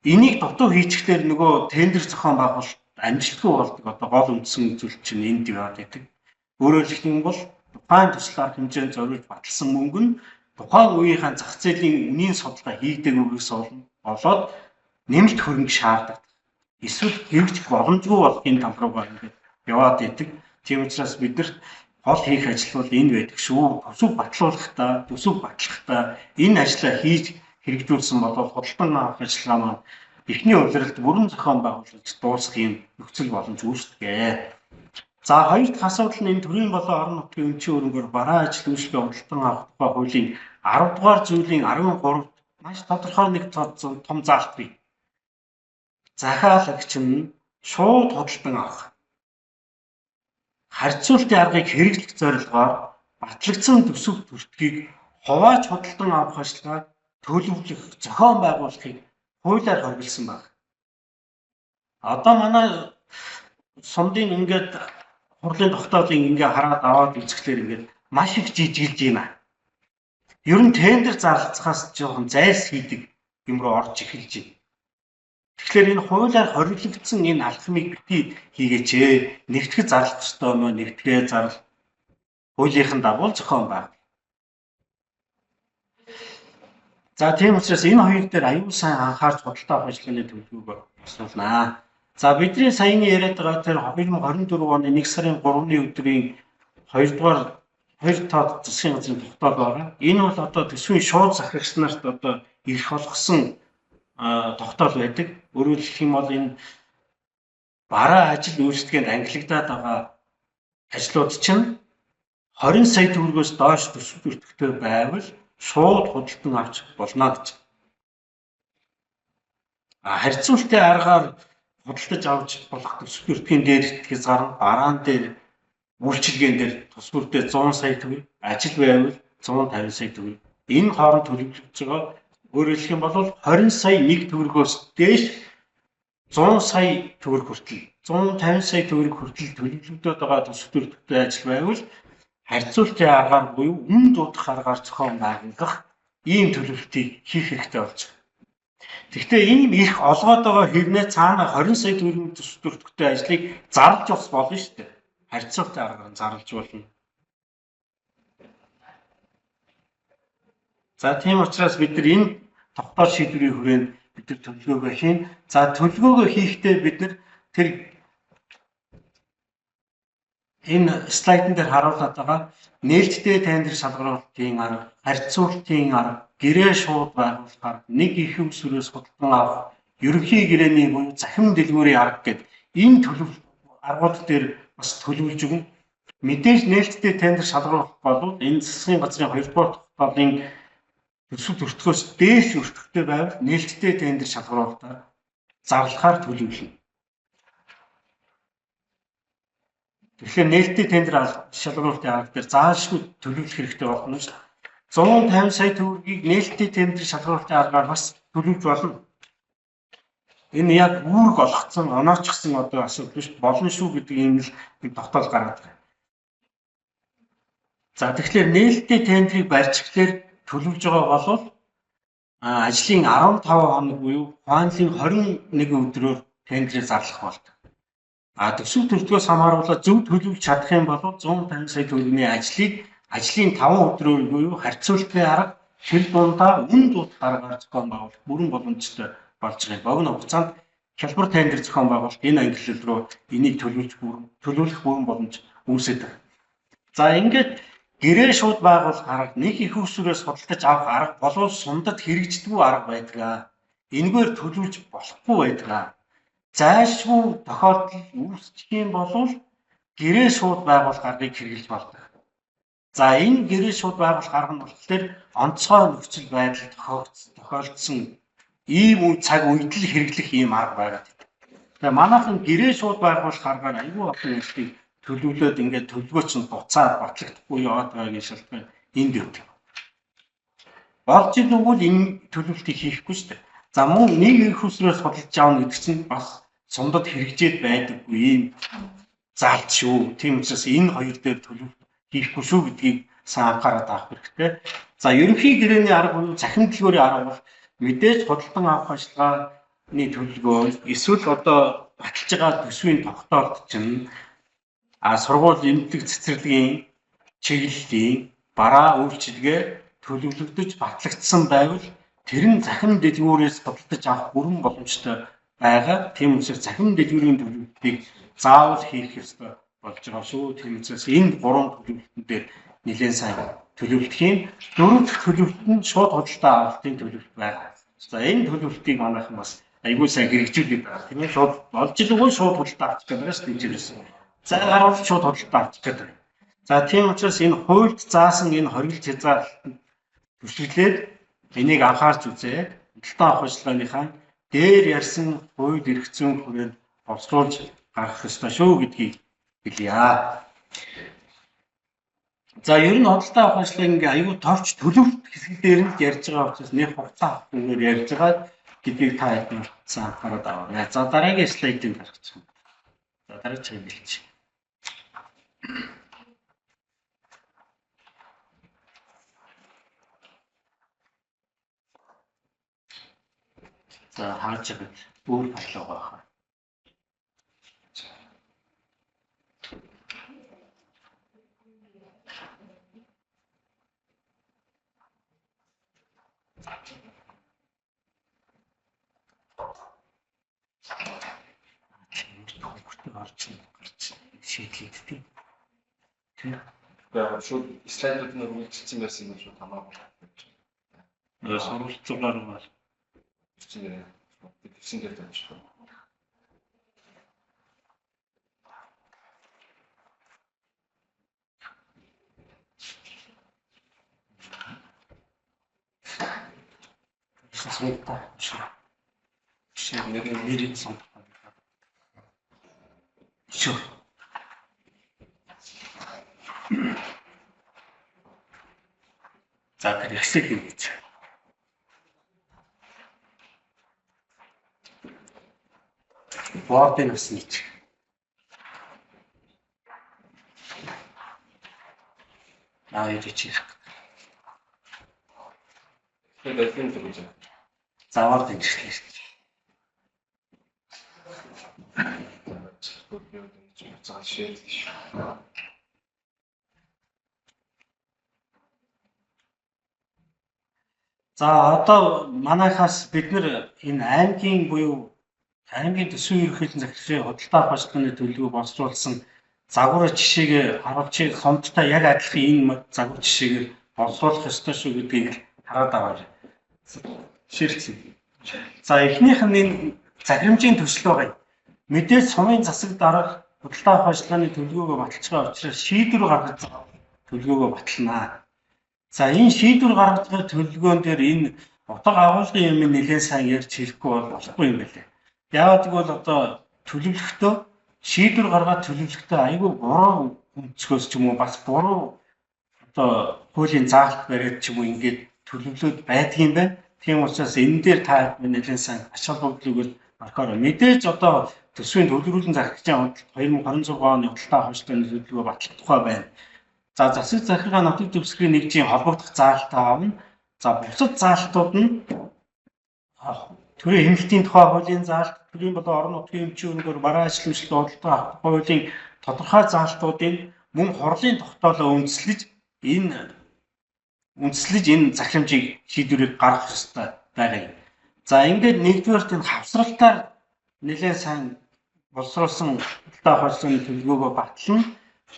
Энийг дутуу хийчихлээр нөгөө тендер зохион байгуулалт амжилтгүй болдог. Одоо гол үндсэн зүйл чинь энд яваад байдаг. Өөрөөр хэлэх юм бол тухайн төсөл арга хэмжээнд зориулж баталсан мөнгө нь тухайн үеийнхээ зах зээлийн үнийн судалгаа хийгдээгүйгээс болоод нэмэлт хөрөнгө шаарддаг. Эсвэл хэрэгжих боломжгүй болохын тал руугаа ингээд яваад идэг. Тийм учраас бидэрт гол хийх ажил бол энэ байдаг шүү. Төсөв батлуулахдаа, төсөв батлахдаа энэ ажлаа хийж хэрэгжүүлсэн бол худалдан авах ажиллагаа маань эхний улиралд бүрэн зохион байгуулж дуусах юм нөхцөл боломж үүсдэг. За хоёр дахь асуудал нь энэ төрийн болон орон нутгийн өмчийн хөрөнгөөр бараа ажил үйлчлэгээ худалдан авах тухай хуулийн 10 дугаар зүйлийн 13-т маш тодорхой нэг том заалт бий. Захиалагч нь шууд худалдан авах харьцуултын аргыг хэрэглэх зорилгоор батлагдсан төсөв төртгийг хувааж худалдан авах ажиллагааг төлөвлөх, зохион байгуулахыг хуулиар хоригдсан байна. Одоо манай сумдын ингээд хурлын тогтоолыг ингээ хараад аваад үзэхлээр ингээд маш их жижиглэж байна. Ер нь тендер зарлацхаас жоохон зайлс хийдэг юм руу орж эхэлж байна. Тэгэхээр энэ хуулиар хориглогдсон энэ алхмыг бити хийгээч ээ. Нэгтгэх зарлах ёстой юм уу? Нэгтгэхээ зарл. Хуулийнхан дагуу зохион байгуул. За тийм учраас энэ хоёр дээр аюул сайн анхаарч худалдаа авах ажиллагааны төлөвлөгөөг босруулнаа. За бидний саяны яриад байгаа тэр 2024 оны 1 сарын 3-ны өдрийн 2 дугаар 2 тоод засгийн газрын тогтоол байгаа. Энэ бол одоо төсвийн шууд захирагч нарт одоо эрх олгосон тогтоол байдаг. Өөрөөр хэлэх юм бол энэ бараа ажил үйлчлэгээнд ангилагдаад байгаа ажлууд чинь 20 сая төгрөгөөс доош төсөв өртөгтэй байвал шууд худалдан авч болно гэж. Харьцуултын аргаар худалдаж авч болох төсөв өртгийн дээр хязгаар нь бараан дээр үйлчилгээн дээр тус бүрдээ 100 сая төгрөг, ажил байвал 150 сая төгрөг. Энэ хооронд төлөвлөж байгаа. Өөрөөр хэлэх юм бол 20 сая нэг төгрөгөөс дээш 100 сая төгрөг хүртэл 150 сая төгрөг хүртэл төлөвлөгдөд байгаа төсөв өртөгтэй ажил байвал харьцуултын аргаар буюу үн дуудах аргаар зохион байгуулах ийм төлөвлөлтийг хийх хэрэгтэй болж байгаа. Гэхдээ ийм их олгоод байгаа хэрнээ цаана 20 сая төгрөгийн төсөв өртөгтэй ажлыг зарлж бас болно шүү дээ. Харьцуултын аргаар зарлж болно. За тийм учраас бид нар энэ тогтоол шийдвэрийн хүрээнд бид нар төлөвлөгөөгөө хийн. За төлөвлөгөөгөө хийхдээ бид нар тэр энэ слайдн дээр харуулад байгаа нээлттэй тендер шалгаруулалтын арга, харьцуултын арга, гэрээ шууд байгуулах арга, нэг их усрээс худалдан авах, ерөнхий гэрээний буюу захим дэлгүүрийн арга гэдэг энэ төлөв аргууд дээр бас төлөвлөж өгнө. Мэдээж нээлттэй тендер шалгаруулах бол энэ засгийн газрын 2 дугаар тогтоолын төсөв өртгөөс дээш өртөгтэй байвал нээлттэй тендер шалгаруулалтаар зарлахаар төлөвлөнө. Тэгэхээр нээлттэй тендер шалгаруулалтын арга дээр заашгүй төлөвлөх хэрэгтэй болно шүү. 150 сая төгрөгийг нээлттэй тендер шалгаруулалтын аргаар бас төлөвлөж болно. Энэ яг үүрэг олгоцсон, оноочсон одоо асуудал биш, болно шүү гэдэг юм л нэг тогтоол гаргаад байгаа. За тэгэхээр нээлттэй тендрийг барьж эхлэхээр төлөвлөж байгаа бол ажлын 15 хоног буюу хуанлын 21 өдрөөр тендрээ зарлах болдог. Төсөв төрдгөөс хамааруулаад зөв төлөвлөж чадах юм бол 150 сая төгрөгийн ажлыг ажлын 5 өдрөөр буюу харьцуултын арга хэр дундаа үн дуудах аргаар зохион байгуулах бүрэн боломжтой болж байгаа. Богино хугацаанд хялбар тендер зохион байгуулалт энэ ангилал руу энийг төлөвлөх бүрэн боломж үүсээд байна. За ингээд гэрээ шууд байгуулах арга, нэг их усрээс худалдаж авах арга болов сундад хэрэгждэггүй арга байдаг. Энэгээр төлөвлөж болохгүй байдаг. Зайлшгүй тохиолдол үүсчих юм бол гэрээ шууд байгуулах аргыг хэрэглэж болдог. За энэ гэрээ шууд байгуулах арга нь болохоор онцгой нөхцөл байдал тохиолдсон ийм үе цаг үед л хэрэглэх ийм арга байгаа. Тэгээ манайхан гэрээ шууд байгуулах аргаар аюул олон ажлыг төлөвлөөд ингээд төлөвлөгөө чинь буцаад батлагдахгүй яваад байгаагийн шалтгаан энд явдаг. Болж игэл энэ төлөвлөлтийг хийхгүй шүү дээ. За мөн нэг их усрээс худалдаж авна гэдэг чинь бас сундад хэрэгжээд байдаггүй ийм заалт шүү. Тийм учраас энэ хоёр дээр төлөвлөлт хийхгүй шүү гэдгийг сайн анхаарал авах хэрэгтэй. За ерөнхий гэрээний арга буюу цахим дэлгүүрийн арга бол мэдээж худалдан авах ажиллагааны төлөвлөгөө эсвэл одоо баталж байгаа төсвийн тогтоолт чинь сургууль эмнэлэг цэцэрлэгийн чиглэлийн бараа үйлчилгээ төлөвлөгдөж батлагдсан байвал тэр нь захим дэлгүүрээс худалдаж авах бүрэн боломжтой байгаа. Тийм учраас захим дэлгүүрийн төлөвлөлтийг заавал хийх ёстой болж байгаа шүү. Тийм учраас энэ гурван төлөвлөлтөн дээр нэлээд сайн төлөвлөх юм. Дөрөв дэх төлөвлөлт нь шууд худалдаа авалтын төлөвлөлт байгаа. За энэ төлөвлөлтийг манайхан бас айгүй сайн хэрэгжүүлээд байгаа. Тийм ээ, шууд болж илгүй шууд худалдаа авчих гэдэг байна шүү дээ. Зай гарвал шууд худалдаа авчих гэдэг. За тийм учраас энэ хуульд заасан энэ хоригдол хязгаарлалтанд түшиглээд энийг анхаарч үзээд худалдаа авах ажиллагааныхаа дээр ярьсан хууль эрх зүйн хүрээнд боловсруулж гаргах ёстой шүү гэдгийг хэлье. За ер нь худалдаа авах ажиллагааг ингээ аюул товч төлөвлөлт хэсэг дээр нь ярьж байгаа учраас нэг хугацаа авахгүйгээр ярьж байгаа гэдгийг та хэд анхаарал аваарай. За дараагийн слайдыг гаргачих. За дараагийн хэлчих. За хааж байгаа өөр файл байгаа хаа. Хөнгөртэй орж гарч шийдлэгддэг. Тийм. Яг шууд слайдууд нь үргэлжилсэн байсан юм шууд хамаагүй. Сурвалжлагаар бол Тэгсэн дээр тэгсэн дээр тавьчих. Сонготой шүү. Жишээ нь нэрийг сонгох. Шүү. За тэр Excel гэж. Word-ыг бас нэг. Аа яж чи. Тэгэхээр аль нь гэж. За Word ингэж шүү дээ. За шеэр шүү. За одоо манайхаас бид нэр энэ аймгийн буюу аймгийн төсвийн ерөнхийлөн захирчийн худалдаа авах ажиллагааны төлөвлөгөө боловсруулсан загвар жишээг харуулчих сумдтай яг адилхан энэ загвар жишээгээр боловсруулах ёстой шүү гэдгийг хараад аваарай. Жишээлсэн. За эхнийх нь энэ захирамжийн төсөл байгаа юм. Мэдээж сумын засаг дарга худалдаа авах ажиллагааны төлөвлөгөөгөө баталж байгаа учраас шийдвэр гаргаж байгаа төлөвлөгөөгөө баталнаа. За энэ шийдвэр гаргаж байгаа төлөвлөгөөн дээр энэ утга агуулгын юм нэлээд сайн ярьж хэлэхгүй бол болохгүй юм байлээ. Яагаад гэвэл одоо төлөвлөхдөө шийдвэр гаргаад төлөвлөхдөө айгүй буруу өнцгөөс ч юм уу бас буруу одоо хуулийн заалт бариад ч юм уу ингээд төлөвлөөд байдгийн байна. Тийм учраас энэ дээр та нэлээд сайн ач холбогдол өгөөд орхиороо. Мэдээж одоо төсвийн төлөвлөрүүлэн захирагчийн 2026 оны худалдаа авах ажиллагааны төлөвлөгөө батлах тухай байна. За засаг захиргаа нутаг дэвсгэрийн нэгжийн холбогдох заалтаа авна. За бусад заалтууд нь төрийн хэмнэлтийн тухай хуулийн заалт, төрийн болон орон нутгийн эмчийн үнээр бараа ажил үйлчлэлт худалдаа авах хуулийн тодорхой заалтуудыг мөн хурлын тогтоолоо үндэслэж энэ захирамжийг шийдвэрийг гаргах ёстой байгаа юм. За ингээд нэгдүгээрт энэ хавсралтаар нэлээд сайн боловсруулсан худалдаа авах ажиллагааны төлөвлөгөөгөө батлана.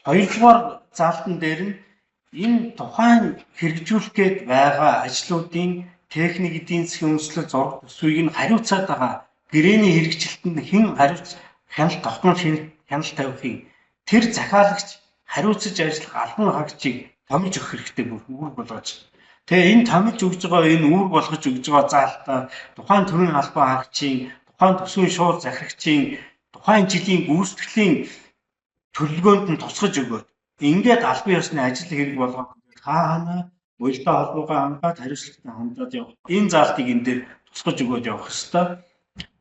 Хоёрдугаар заалтан дээр нь энэ тухайн хэрэгжүүлэх гээд байгаа ажлуудын техник эдийн засгийн үндэслэл зураг төсвийг нь хариуцаад байгаа гэрээний хэрэгжилтэнд хэн хариуц хяналт тогтмол хяналт тавихын тэр захиалагч хариуцаж ажиллах албан хаагчийг томилж өгөх хэрэгтэй бүр үүрэг болгож. Тэгээ энэ томилж өгж байгаа энэ үүрэг болгож өгж байгаа заалтаа тухайн төрийн албан хаагчийн, тухайн төсвийн шууд захирагчийн тухайн жилийн гүйцэтгэлийн төлөвлөгөөнд нь тусгаж өгөөд ингээд албан ёсны ажил хэрэг болгоод хаа ханаа уялдаа холбоогоо хангаад хариуцлагатай хандаад явах. Энэ заалтыг энэ дээр тусгаж өгөөд явах ёстой.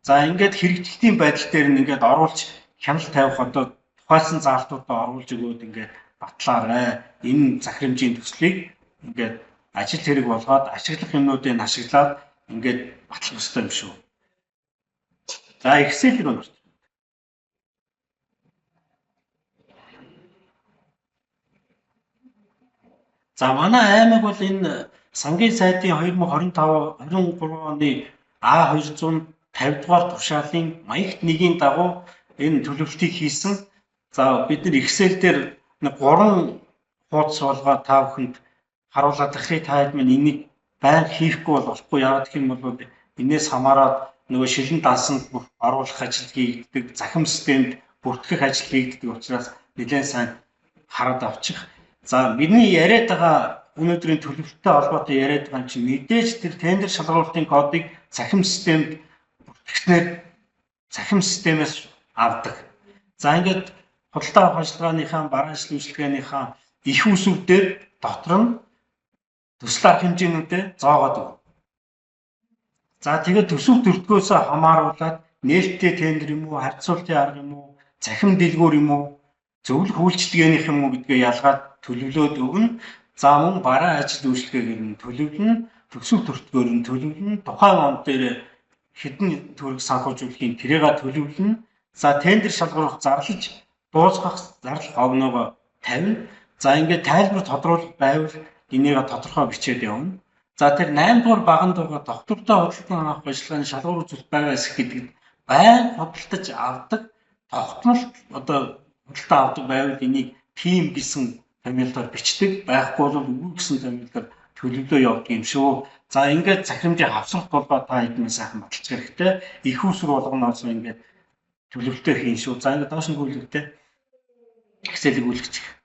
За ингээд хэрэгжилтийн байдал дээр нь ингээд оруулж хяналт тавих одоо тухайлсан заалтуудаа оруулж өгөөд ингээд батлаарай. Энэ захирамжийн төслийг ингээд ажил хэрэг болгоод ашиглах юмнуудыг ашиглаад ингээд батлах ёстой юм шүү. За Excel рүү орчих. За манай аймаг бол энэ сангийн сайдын 2025 23 оны А250 дугаар тушаалын маягт 1-ийн дагуу энэ төлөвлөлтийг хийсэн. За бид нар Excel дээр 3 хуудас болгоод та бүхэнд харуулад ахыг та хэд минь энийг байнга хийхгүй бол болохгүй. Яагаад гэх юм бол энээс хамаарат нөгөө шилэн дансанд оруулах ажил хийгддэг, захим системд бүртгэх ажил хийгддэг учраас нэлээд сайн хараад авчих. За бидний яриад байгаа өнөөдрийн төлөвлөлттэй холбоотой яриад байгаа юм чинь мэдээж тэр тендер шалгаруулалтын кодыг цахим системд бүртгэснээр цахим системээс авдаг. За ингээд худалдаа авах ажиллагааныхаа бараа ажил үйлчилгээнийхаа их усүр дээр дотор нь төсөл арга хэмжээнүүдэд зоогоод өгнө. За тэгээд төсөв төрдгөөсөө хамааруулаад нээлттэй тендер юм уу, харьцуултын арга юм уу, цахим дэлгүүр юм уу, зөвлөх үйлчилгээнийх юм уу гэдгээ ялгаад төлөвлөөд өгнө. За мөн бараа ажил үйлчилгээгээр нь төлөвлөнө, төсөв төрдгөөр нь төлөвлөнө, тухайн он дээр хэдэн төгрөг санхүүжүүлэхийн тэрийг төлөвлөнө. За тендер шалгаруулах зарлаж дуусгах зарлах огноогоо тавина. За ингээд тайлбар тодруулах байвал энийг тодорхой бичээд явна. За тэр 8 дугаар баганд байгаа доктортой худалдан авах ажиллагааны шалгуур үзүүлэлт байгаа эсэх гэдэгт байн худалдаж авдаг тогтмол одоо худалдан авдаг байвал энийг тийм гэсэн томьёолоор бичдэг, байхгүй бол үгүй гэсэн томьёолоор төлөвлөө явдаг юм шүү. За ингээд захирамжийн хавсрах тулгаа та хэдэн сайхан баталж хэрэгтэй. Их усүр болгоноос ингээд төлөвлөлтөө хийн шүү. За ингээд доош нь гүйлгтэй Excel-ийг үлгчих.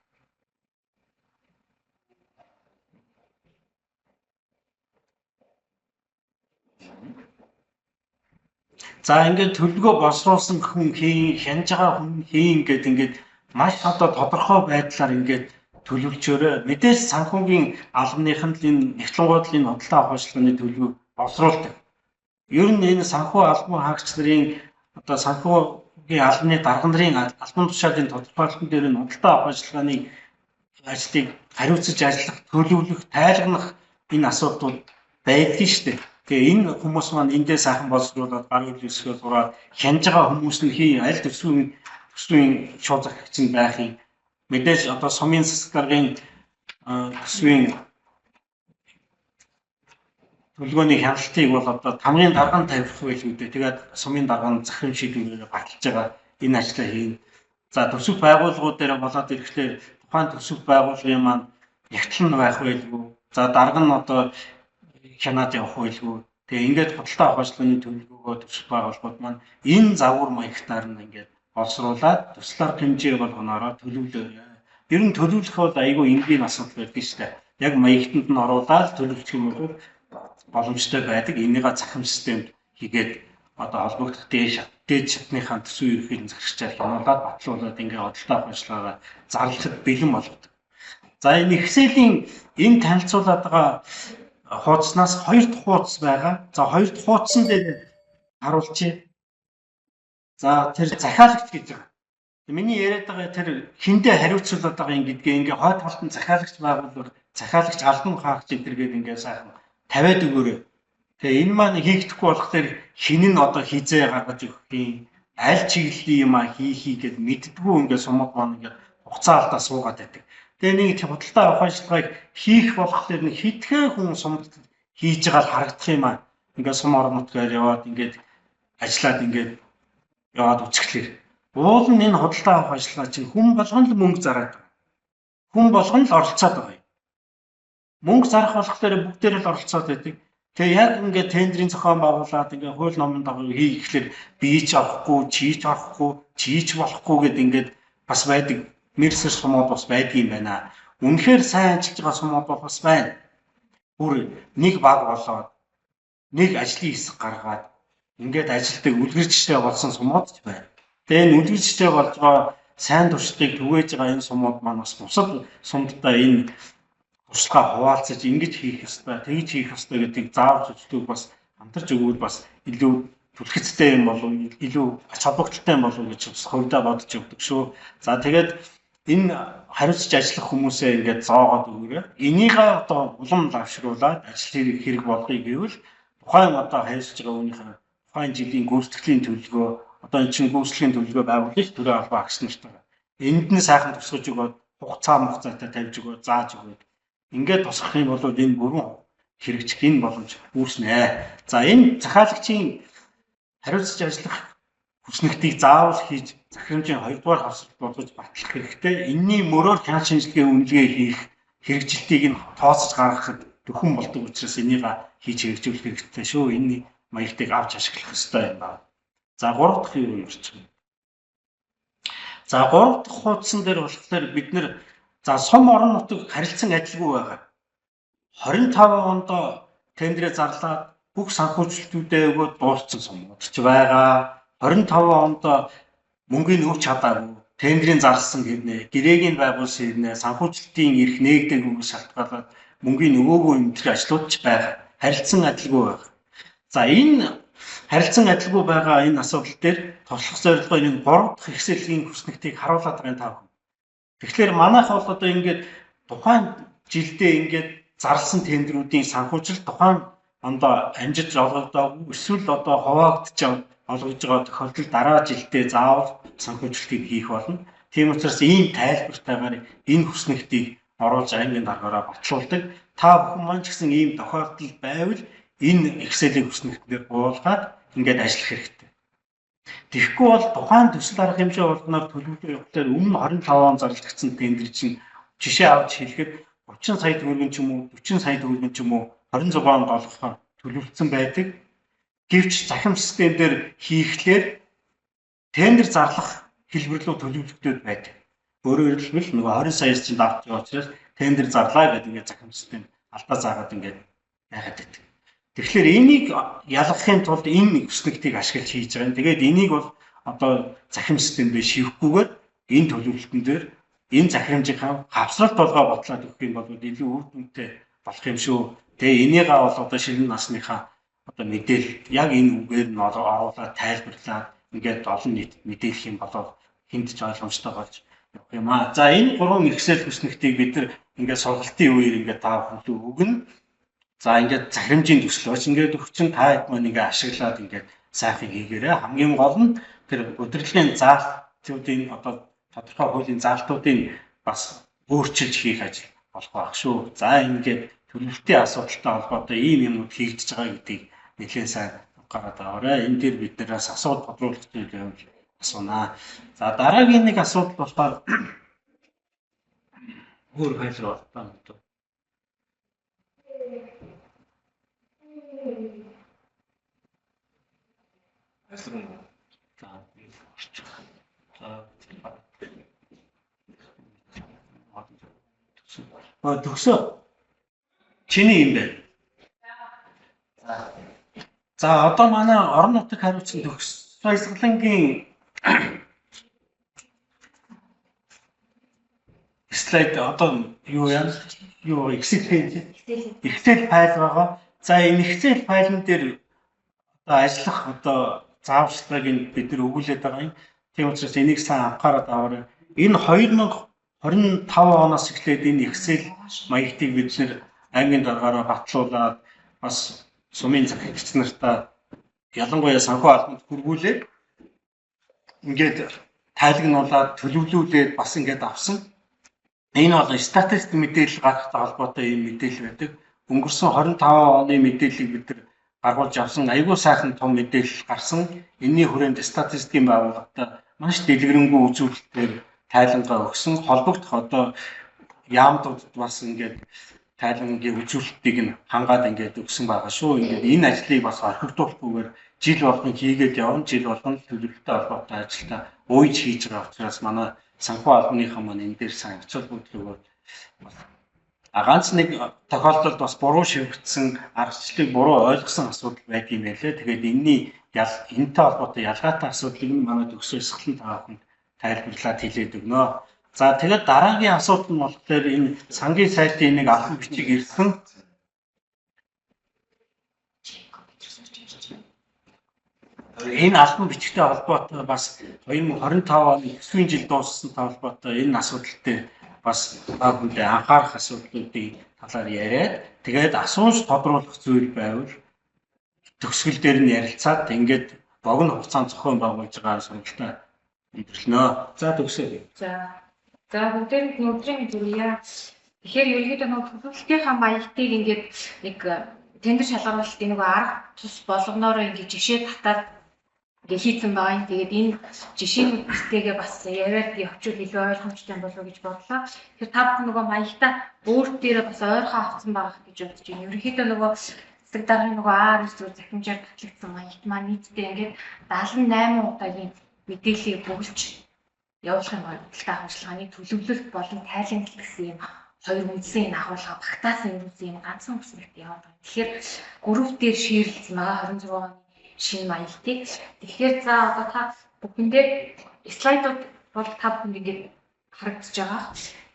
За ингээд төлөвлөгөө боловсруулсан хүн хийн, хянаж байгаа хүн хийн гэд ингээд маш одоо тодорхой байдлаар ингээд төлөвлөчөөрэй. Мэдээж санхүүгийн албаныхан л энэ нэгтлэнгууд л энэ худалдаа авах ажиллагааны төлөвлөгөөг боловсруулдаг. Ер нь энэ санхүү албан хаагч нарын одоо санхүүгийн албаны дарга нарын албан тушаалын тодорхойлолтон дээр энэ худалдаа авах ажиллагааны ажлыг хариуцаж ажиллах, төлөвлөх, тайлгнах энэ асуудлууд байдгийн шүү дээ. Тэгээ энэ хүмүүс маань эндээ сайхан боловсруулад гар үйл өсгөө зураад хянаж байгаа хүмүүс нь хий аль төсвийн шууд захирагч нь байх юм. Мэдээж одоо сумын засаг даргын төсвийн төлөвлөгөөний хяналтыг бол одоо тамгын дарга нь тавих байлгүй дээ. Тэгээд сумын дарга нь захирам шийдвэрээр баталж байгаа энэ ажлаа хийнэ. За төсөв байгууллагууд дээр болоод ирэхлээр тухайн төсөв байгууллагын маань ягтлан байх байлгүй. За дарга нь одоо хянаад явах байлгүй. Тэгээ ингээд худалдаа авах ажиллагааны төлөвлөгөөгөө төсөв байгууллагууд маань энэ загвар маягтаар нь ингээд боловсруулад туслаар хэмжээ болгоноороо төлөвлөөрэй. Ер нь төлөвлөх бол айгүй энгийн асуудал байдаг шүү дээ. Яг маягтанд нь оруулаад төлөвлөх юм бол боломжтой байдаг. Энийгээ захим системд хийгээд одоо холбогдох дээд шатныхаа төсвийн ерөнхийлөн захирагчаар хянуулаад батлуулаад ингээд худалдаа авах ажиллагаагаа зарлахад бэлэн болгодог. За энэ Excel-ийн энэ танилцуулаад байгаа хуудаснаас хоёр дахь хуудас байгаа. За хоёр дахь хуудсан дээр харуулчих. За тэр захиалагч гэж байгаа. Миний яриад байгаа тэр хиндэ хариуцуулаад байгаа юм гэдгээ ингээ хойд талд нь захиалагч байгууллага, захиалагч албан хаагч энэ төр гээд ингээ сайхан тавиад өгөөрэй. Тэгээ энэ маань хийгдэхгүй болохоор хин нь одоо хизээ гаргаж өгөх юм, аль чиглэлийн юм а хийхий гэд мэддгүү ингээ сумууд маань ингээ хугацаа алдаа суугаад байдаг. Тэгээ нэг худалдаа авах ажиллагааг хийх болохоор нэг хитгэн хүн сумд хийж байгаа л харагдах юм а. Ингээ сум орон нутгаар яваад ингээд ажиллаад ингээд яваад үцгэлэр. Уул нь энэ худалдаа авах ажиллагаа чинь хүн болгон л мөнгө зараад байгаа. Хүн болгон л оролцоод байгаа юм. Мөнгө зарах болохоор бүгдээр л оролцоод байдаг. Тэгээ яг ингээд тендрийн зохион байгуулад ингээд хууль номон дагуу хийх гэхлээр би ч авахгүй, чи ч авахгүй, чи ч болохгүй гэд ингээд бас байдаг. Мерсер сумууд бас байдгийн байна. Үнэхээр сайн ажиллаж байгаа сумууд бол бас байна. Бүр нэг баг болоод нэг ажлын хэсэг гаргаад ингээд ажилтдаг үлгэрчтэй болсон сумууд ч байна. Тэгээ энэ үлгэрчтэй болж байгаа сайн туршлагыг түгээж байгаа энэ сумууд маань бас бусад сумдтай энэ туршлагаа хуваалцаж ингэж хийх ёстой, тэгж хийх ёстой гэдэг заавар чөчлөг бас хамтарч өгвөл бас илүү түлхэцтэй юм болов илүү ач холбогдолтой юм болов гэж бас хувьдаа бодож явдаг шүү. За тэгээд энэ хариуцж ажиллах хүмүүсээ ингээд зоогоод өгөөрэй. Энийгээ одоо улам лавшруулад ажил хэрэг болгоё гэвэл тухайн одоо хариуцж байгаа хүнийхээ тухайн жилийн гүйцэтгэлийн төлөвлөгөө одоо эн чинь гүйцэтгэлийн төлөвлөгөө байгуулна ш төрөө албан агч нартайгаа. Энд нь сайхан тусгаж өгөөд хугацаа хугацаатай тавьж өгөөд зааж өгөөд ингээд тусгах юм бол энэ бүрэн хэрэгжих энэ боломж үүснэ. За энэ захиалагчийн хариуцж ажиллах хүснэгтийг заавал хийж захирамжийн 2 дугаар хавсралт болгож батлах хэрэгтэй. Энийний мөрөөр хяналт шинжилгээ үнэлгээ хийх хэрэгжилтийг нь тооцож гаргахад дөхөн болдог учраас энийг хийж хэрэгжүүлэх хэрэгтэй шүү. Энэ маягтыг авч ашиглах ёстой юм байна. За 3 дахь юу ярьчих юм. За 3 дахь хуудсан дээр болохоор бид нэр за сум орон нутаг харилцан адилгүй байгаа. 25 онд тендрээ зарлаад бүх санхүүжилтүүдээ өгөөд дууссан сумууд ч байгаа. 25 онд мөнгөний өгч чадаагүй тендрийн зарласан гэрнэ, гэрээг нь байгуулсан гэрнэ, санхүүжилтийн эрх нээгдээгүйгээс шалтгаалаад мөнгөний өгөөгүй юм тэр ажлууд ч байгаа. Харилцан адилгүй байгаа. За энэ харилцан адилгүй байгаа энэ асуудал дээр туслах зорилгоор энэ 3 дахь Excel-ийн хүснэгтийг харуулад байгаа юм та бүхэн. Тэгэхээр манайх бол одоо ингээд тухайн жилдээ ингээд зарласан тендрүүдийн санхүүжилт тухайн ондоо амжиж олгогдоогүй эсвэл одоо хуваагдж олгож байгаа тохиолдолд дараа жилдээ заавал санхүүжилтийг хийх болно. Тийм учраас ийм тайлбартайгаар энэ хүснэгтийг оруулж аймгийн даргаараа батлуулдаг. Та бүхэн маань ч гэсэн ийм тохиолдол байвал энэ Excel-ийг хүснэгтээр буулгаад ингээд ажиллах хэрэгтэй. Тэгэхгүй бол тухайн төсөл арга хэмжээ болгоноор төлөвлөгөө явуулахаар өмнө 25 он зарлагдсан тендер чинь жишээ авч хэлэхэд 30 сая төгрөгийн ч юм уу 40 сая төгрөгийн ч юм уу 26 онд олгохоор төлөвлөсөн байдаг. Гэвч захим систем дээр хийхлээр тендер зарлах хэлбэр рүү төлөвлөгдөд байдаг. Өөрөөр хэлбэл нөгөө 20 саяас чинь давж байгаа учраас тендер зарлаа гэдэг ингээд захим систем алдаа заагаад ингээд байгаад байдаг. Тэгэхээр энийг ялгахын тулд энэ хүснэгтийг ашиглаж хийж байгаа юм. Тэгээд энийг бол одоо захим систем дээр шивэхгүйгээр энэ төлөвлөлтөн дээр энэ захирамжийнхаа хавсралт толгой ботлоод өгөх юм бол илүү үр дүнтэй болох юм шүү. Тэгээ энийгээ бол одоо ширэн насныхаа одоо мэдээлэл яг энэ үгээр нь оруулаад тайлбарлаад ингээд олон нийтэд мэдээлэх юм бол хүнд ч ойлгомжтой болж явах юм аа. За энэ гурван Excel хүснэгтийг бид нар ингээд сургалтын үеэр ингээд та бүхэн өгнө. За ингээд захирамжийн төсөл болж ингээд өгчин та хэд маань ингээд ашиглаад ингээд сайхан хийгээрэй. Хамгийн гол нь тэр удирдлагын заалтуудын одоо тодорхой хуулийн заалтуудыг бас өөрчилж хийх ажил болох байх шүү. За ингээд төлөвлөлтийн асуудалтай холбоотой ийм юмнууд хийгдэж байгаа гэдгийг нэлээд сайн гаргаад аваарай. Энэ дээр бид нараас асуудал тодруулах зүйл байвал асуунаа. За дараагийн нэг асуудал болохоор өөр файл руу орлоо. За орчих. За төгсөө. Чиний юм байна. За одоо манай орон нутаг хариуцсан төгс баясгалангийн слайд одоо юу яа? Юу Excel файл Excel файл байгаа. За энэ Excel файлн дээр одоо ажиллах одоо зааварчилгааг нь бид нар өгүүлээд байгаа юм. Тийм учраас энийг сайн анхаарал аваарай. Энэ 2025 оноос эхлээд энэ Excel маягтыг бид нэр аймгийн даргаараа батлуулаад бас сумын захирагч нартаа ялангуяа санхүү албанд хүргүүлээд ингээд тайлагнуулаад төлөвлүүлээд бас ингээд авсан. Энэ бол статистик мэдээлэл гаргахтай холбоотой ийм мэдээлэл байдаг. Өнгөрсөн 25 оны мэдээллийг бид нар гаргуулж авсан. Айгүй сайхан том мэдээлэл гарсан. Энийний хүрээнд статистикийн байгууллагатай маш дэлгэрэнгүй үзүүлэлтээр тайлангаа өгсөн. Холбогдох одоо яамдуудад бас ингээд тайлангийн үзүүлэлтийг нь хангаад ингээд өгсөн байгаа шүү. Ингээд энэ ажлыг бас орхигдуулахгүйгээр жил болгон хийгээд явна. Жил болгон төлөвлөлттэй холбоотой ажилдаа уйж хийж байгаа учраас манай санхүү албаныхан маань энэ дээр сайн ач холбогдол өгөөд бас ганц нэг тохиолдолд бас буруу шивгдсэн аргачлалыг буруу ойлгосон асуудал байдаг юм байлээ. Тэгээд энэний энэтэй холбоотой ялгаатай асуудлыг нь манай төгсөө эсгэлэн та бүхэнд тайлбарлаад хэлээд өгнө. За тэгээд дараагийн асуудал нь болохоор энэ сангийн сайтын нэг албан бичиг ирсэн. Энэ албан бичигтэй холбоотой бас 2025 оны 9-р жил дууссантай холбоотой энэ асуудалтай бас та бүхэндээ анхаарах асуудлуудын талаар яриад тэгээд асууж тодруулах зүйл байвал төгсгөл дээр нь ярилцаад ингээд богино хугацаанд зохион байгуулж байгаа сургалтаа өндөрлөнө. За төгсөө. За бүгдээрэнд нь өдрийн мэнд хүргье. Тэгэхээр ерөнхийдөө нөгөө төлөвлөлтийнхаа маягтыг ингээд нэг тендер шалгаруулалтын нөгөө арга тус болгоноороо ингээд жишээ татаад ингээд хийцэн байгаа юм. Тэгээд энэ жишээнүүдтэйгээ бас яриад явчихвал илүү ойлгомжтой болов уу гэж бодлоо. Тэгэхээр та бүхэн нөгөө маягтаа өөр дээрээ бас ойрхон авсан байгаа гэж бодож байна. Ерөнхийдөө нөгөө засаг даргын нөгөө АР зүр захимжаар татлагдсан маягт маань нийтдээ ингээд 78 удаагийн мэдээллийг бөглөж явуулах юм байна. Худалдаа авах ажиллагааны төлөвлөлт болон тайланглал гэсэн юм хоёр үндсэн энэ агуулга багтаасан ерөөсөө юм ганцхан хүснэгт яваад байгаа. Тэгэхээр групп дээр шеэрлсэн байгаа 26 оны шинэ маягтыг. Тэгэхээр за одоо та бүхэндээ слайдууд бол та бүхэнд ингээд харагдаж байгаа.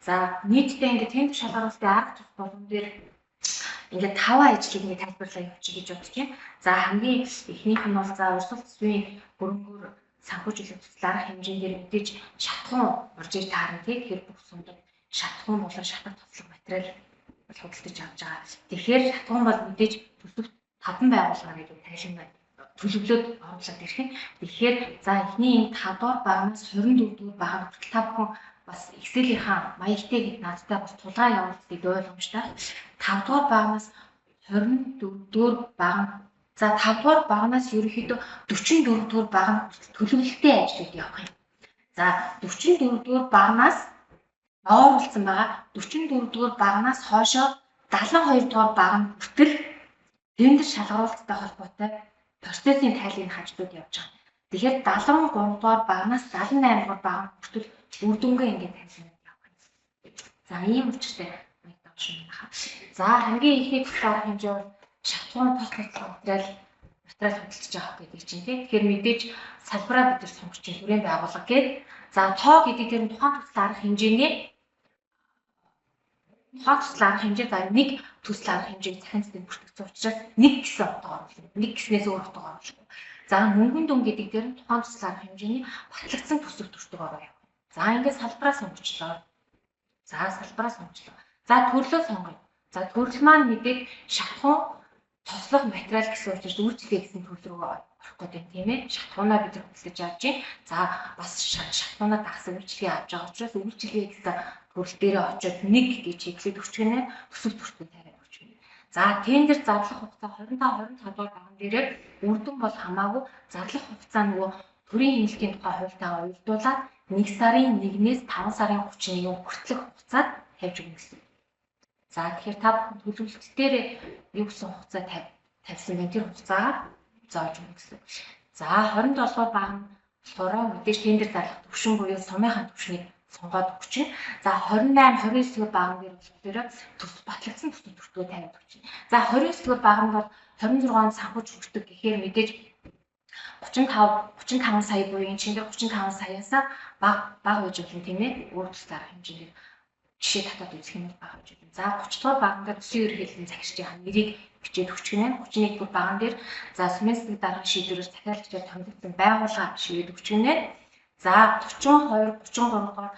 За нийтдээ ингээд тендер шалгаруулалтын арга тус болгон дээр ингээд таван ажлыг ингээд тайлбарлаа явуучих гэж бодож байна. За хамгийн эхнийх нь бол за урсгал төсвийн хөрөнгөөр санхүүжилт төсөл арга хэмжээн дээр мэдээж шатхуун орж ир таарна тий. Тэгэхээр бүх сумдаг шатхуун болон шатах тослог материал бол худалдаж авч байгаа. Тэгэхээр шатхуун бол мэдээж төсөвт таван байгууллагаар гэдэг тайлбар төлөвлөд оруулаад ирэх нь. Тэгэхээр за эхний энэ 5 дугаар багнаас 24 дугаар баг хүртэл та бүхэн бас Excel-ийнхаа маягтыг надтай бас тулгаа явуулдаг ойлгомжтой. 5 дугаар багнаас 24 дугаар баг. За 5 дугаар багнаас ерөнхийдөө 44 дугаар баг нь төлөвлөлттэй ажлууд явах юм. За 44 дугаар багнаас нооруулсан байгаа 44 дугаар багнаас хоошоо 72 дугаар баг нь хүртэл тендер шалгаруулалттай холбоотой процессын тайлын хажууд явж байгаа. Тэгэхээр 73 дугаар багнаас 78 дугаар баг нь хүртэл үр дүнгээ ингээд тайлан явах юм. За ийм учиртай маягтай шин байна. За хамгийн ихний талаар хэмжээ бол шатхуун тооцоолсон материал худалдаж авах гэдэг чинь тийм. Тэгэхээр мэдээж салбараа бид нар сонгож чинь хүрээнд байгуулга гээд за тоо гэдэг тэр нь тухайн төсөл арга хэмжээний тухайн төсөл арга хэмжээ за нэг төсөл арга хэмжээг захин систем бүртгэсэн учраас нэг гэсэн утга оруулна. Нэг гэснээс өөр утга оруулахгүй. За мөнгөн дүн гэдэг дээр нь тухайн төсөл арга хэмжээний батлагдсан төсөв төртөг ороо явах. За ингээд салбараа сонгочлоо. За салбараа сонгочлоо. За төрлөө сонгоё. За төрөл маань мэдээд шатхуун тослох материал гэсэн учраас үйлчлэгээ гэсэн төрөл рүү орох гэдэг юм тийм ээ. Шатхуунаа бид нар худалдаж авч байна. За бас шатхуунаа дагсан үйлчлэгээ авч байгаа учраас үйлчлэгээ гэсэн төрөл дээрээ очиод нэг гэж чиглээд өчгөнэ төсөв төртөг тавиад өчгөнэ. За тендер зарлах хугацаа 25 25 дугаар баган дээрээ үр дүн бол хамаагүй зарлах хугацаа нөгөө төрийн хэмнэлтийн тухай хуультайгаа уялдуулаад 1 сарын 1-ээс 5 сарын 31 хүртэлх хугацаад тавьж өгнө гэсэн. За тэгэхээр та бүхэн төлөвлөлт дээр юу гэсэн хугацаа тавьсан бэ? Тэр хугацаагаар зааж өгнө гэсэн. За 27 дугаар баг нь болохоор мэдээж тендер зарлах төвшин буюу сумынхаа төвшнийг сонгоод өгч чинь. За 28 29 дугаар баган дээр болохоор төс батлагдсан төсөв төртгөө тавиад өгч чинь. За 29 дугаар баган бол 26 онд санхүүж хүртэг гэхээр мэдээж 35 сая буюу энэ чинь дээр 35 саяас бага байж болно тийм ээ. Өөр төсөл арга хэмжээгээр жишээ татаад үзэх юм бол бага байж болно. За 30 дугаар баган дээр төсвийн ерөнхийллийн захирчийн нэрийг бичээд өгч гинэ. 31 дугаар баган дээр за сумын засаг даргын шийдвэрээр захиалагчаар томилогдсон байгууллага шивээд өгч гинэ. За 32 33 дугаар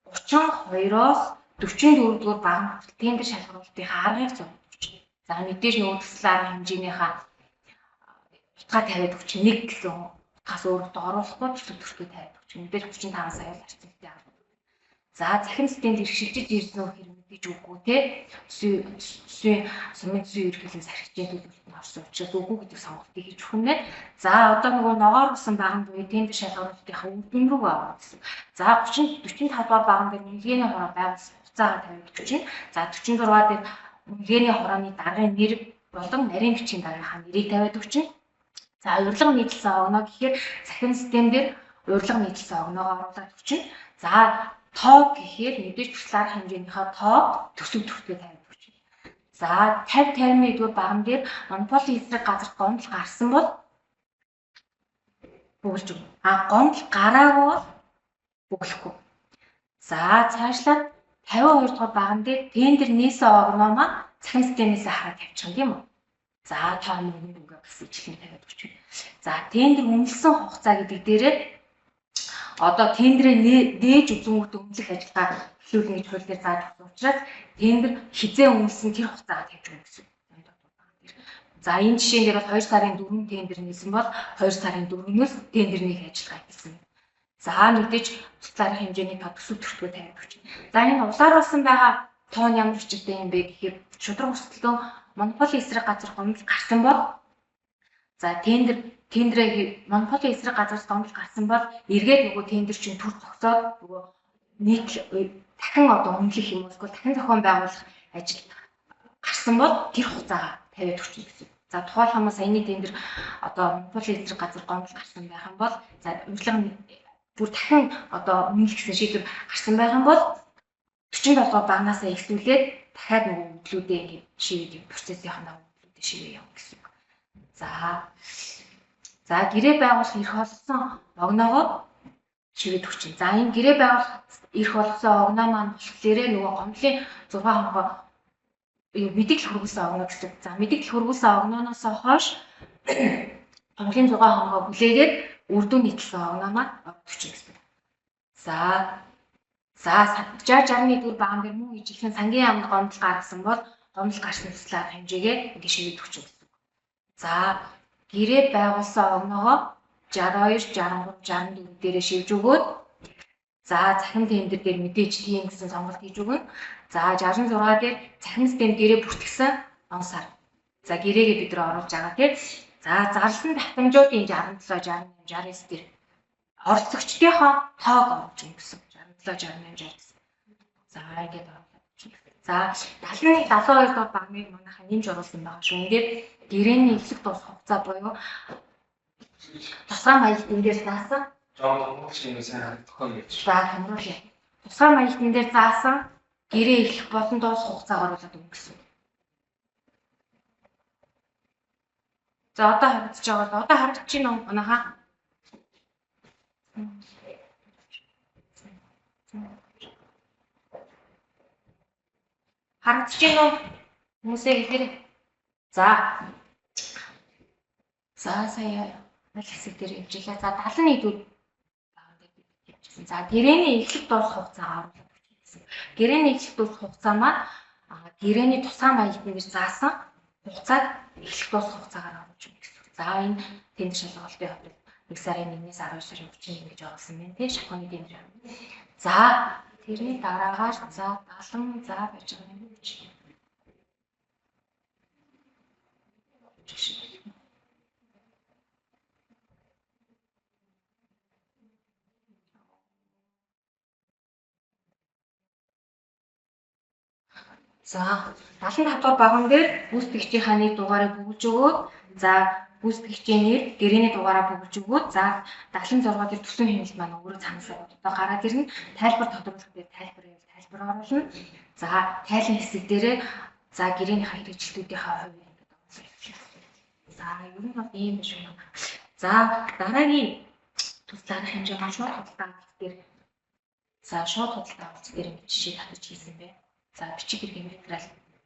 32-оос 44 дугаар баган хүртэл тендер шалгаруулалтын аргыг зурж өгч. За мэдээж нөгөө төсөл арга хэмжээнийхаа утгаа тавиад өгч нэг гэсэн утгаас өөр утга оруулахгүй төсөв төрхөө тавиад өгч. Мэдээж 35 сая л арцлагтай арга. За захин системд иргэшилжиж ирсэн үү хэрэг мэдээж үгүй те. Төсвийн сумын төсвийн ерөнхийллийн сархижийн төлөвлөлтөнд орсон учраас үгүй гэдэг сонголтыг хийж өгнө. За одоо нөгөө ногоорсон баган буюу тендер шалгаруулалтынхаа үр дүн рүү авах гэсэн. За 30 45 дугаар баган дээр үнэлгээний хороо байгуулсан хугацаагаа тавиад өгч чинь. За 46 дээр үнэлгээний хорооны даргын нэр болон нарийн бичгийн даргынхаа нэрийг тавиад өгч чинь. За урилга нийтлсэн огноо гэхээр захин систем дээр урилга нийтлсэн огноогоо оруулаад өгч чинь. За тоо гэхээр мэдээж төсөл арга хэмжээнийхээ тоо төсөв төртгөө тавиад өгч. За 50 51 дугаар баган дээр монополийн эсрэг газарт гомдол гарсан бол бөглөж өгнө. А гомдол гараагүй бол бөглөхгүй. За цаашлаад 52 дугаар баган дээр тендер нээсэн огноо маань захин системээс хараад тавьчих юм тийм үү? За тоо мөнгө дүнгээ бас ижилхэн тавиад өгч. За тендер үнэлсэн хугацаа гэдэг дээрээ одоо тендрээ нээж үзэнгүүт үнэлэх ажиллагаа эхлүүлнэ гэж хууль дээр зааж өгсөн учраас тендер хизээ үнэлсэн тэр хугацаагаа тавьж өгнө гэсэн. За энэ жишээн дээр бол 2 сарын 4 тендер нээсэн бол 2 сарын 4-өөс тендер нээх ажиллагаа эхэлсэн. За мэдээж төсөл арга хэмжээний тоо төсөв төртгөө тавиад өгч. За энэ улааруулсан байгаа тоо нь ямар учиртай юм бэ гэхээр шударга өрсөлдөөн монополийн эсрэг газар гомдол гарсан бол за тендрээ монополийн эсрэг газраас гомдол гарсан бол эргээд нөгөө тендер чинь төр зогсоод нөгөө нийт дахин одоо үнэлэх юм уу эсвэл дахин зохион байгуулах ажил гарсан бол тэр хугацаагаа тавиад өгч гэсэн. За тухайлх юм саяны тендер одоо монополийн эсрэг газар гомдол гарсан байх юм бол за урилга бүр дахин одоо үнэлэх гэсэн шийдвэр гарсан байх юм бол 47 дугаар багнаасаа эхлүүлээд дахиад нөгөө өгдлүүдээ ингээд шивээд процессийнхаа өгдлүүдээ шивээ явна гэсэн үг. За гэрээ байгуулах эрх олгосон огноогоо шивээд өгч. За энэ гэрээ байгуулах эрх олгосон огноо маань болохоор нөгөө гомдлын 6 хонгоо мэдээлэл хөргүүлсэн огноо гэсэн. За мэдээлэл хөргүүлсэн огнооноос хойш гомдлын 6 хонгоо хүлээгээд үр дүн нийтлсэн огноо маань өгч гэсэн. За 60 61 дугаар баган дээр мөн ижилхэн сангийн яамд гомдол гаргасан бол гомдол гарсан төсөл арга хэмжээгээ ингэ шивээд өгч гэсэн. За гэрээ байгуулсан огноогоо 62, 63, 64 дээрээ шивж өгөөд За цахим тендер дээр мэдээж тийм гэсэн сонголт хийж өгнө. За 66 дээр цахим систем гэрээ бүртгэсэн он сар. За гэрээгээ бид нар оруулж байгаа тийм. За зарласан давтамжуудын 67, 68, 69 дээр оролцогчдынхоо тоог оруулж өгнө гэсэн. 67, 68, 69. За ингээд оруулаад. За 71 72 дугаар багмыг манайхаа нэмж оруулсан байгаа шүү. Ингээд гэрээний эхлэх дуусах хугацаа буюу тусгай маягт энэ дээр заасан. Жон томруулж юм сайн харагдахгүй гэж. За томруулъя. Тусгай маягт энэ дээр заасан гэрээ эхлэх болон дуусах хугацааг оруулаад өгнө гэсэн. За одоо харагдаж байгаа бол одоо харагдаж байна уу манайхаа? Харагдаж байна уу? Хүмүүсээ хэлээрэй. За. За сая аль хэсэг дээр явжлаа. За 71 дүүд баган дээр бид явчихсан. За гэрээний эхлэх дуусах хугацаагаа оруулаад өгчихсэн. Гэрээний эхлэх дуусах хугацаа маань гэрээний тусгай маягт нэр заасан хугацааг эхлэх дуусах хугацаагаар оруулж өгнө гэсэн. За энэ тендер шалгалтын хувьд 1 сарын 1-ээс 12 сарын 31 гэж оруулсан байна тий Шапоны тендер. За тэрний дараагаар за 70 за байж байгаа юм чи. За 75 дугаар баган дээр гүйцэтгэгчийнхаа нэг дугаарыг бөглөж өгөөд за гүйцэтгэгчийн нэр гэрээний дугаараа бөглөж өгөөд за 76 дээр төсвийн хэмнэлт маань өөрөө цаанаасаа одоо гараад ирнэ. Тайлбар тодруулах дээр тайлбар байвал тайлбар оруулна. За тайлан хэсэг дээрээ за гэрээнийхаа хэрэгжилтүүдийнхаа хувийг ингээд оруулах. За ер нь бол ийм биш үү. За дараагийн төсөл арга хэмжээ маань шууд худалдаа авалт дээр за шууд худалдаа авалт дээр ингээд жишээ татаж хийсэн бэ. За бичиг хэргийн материал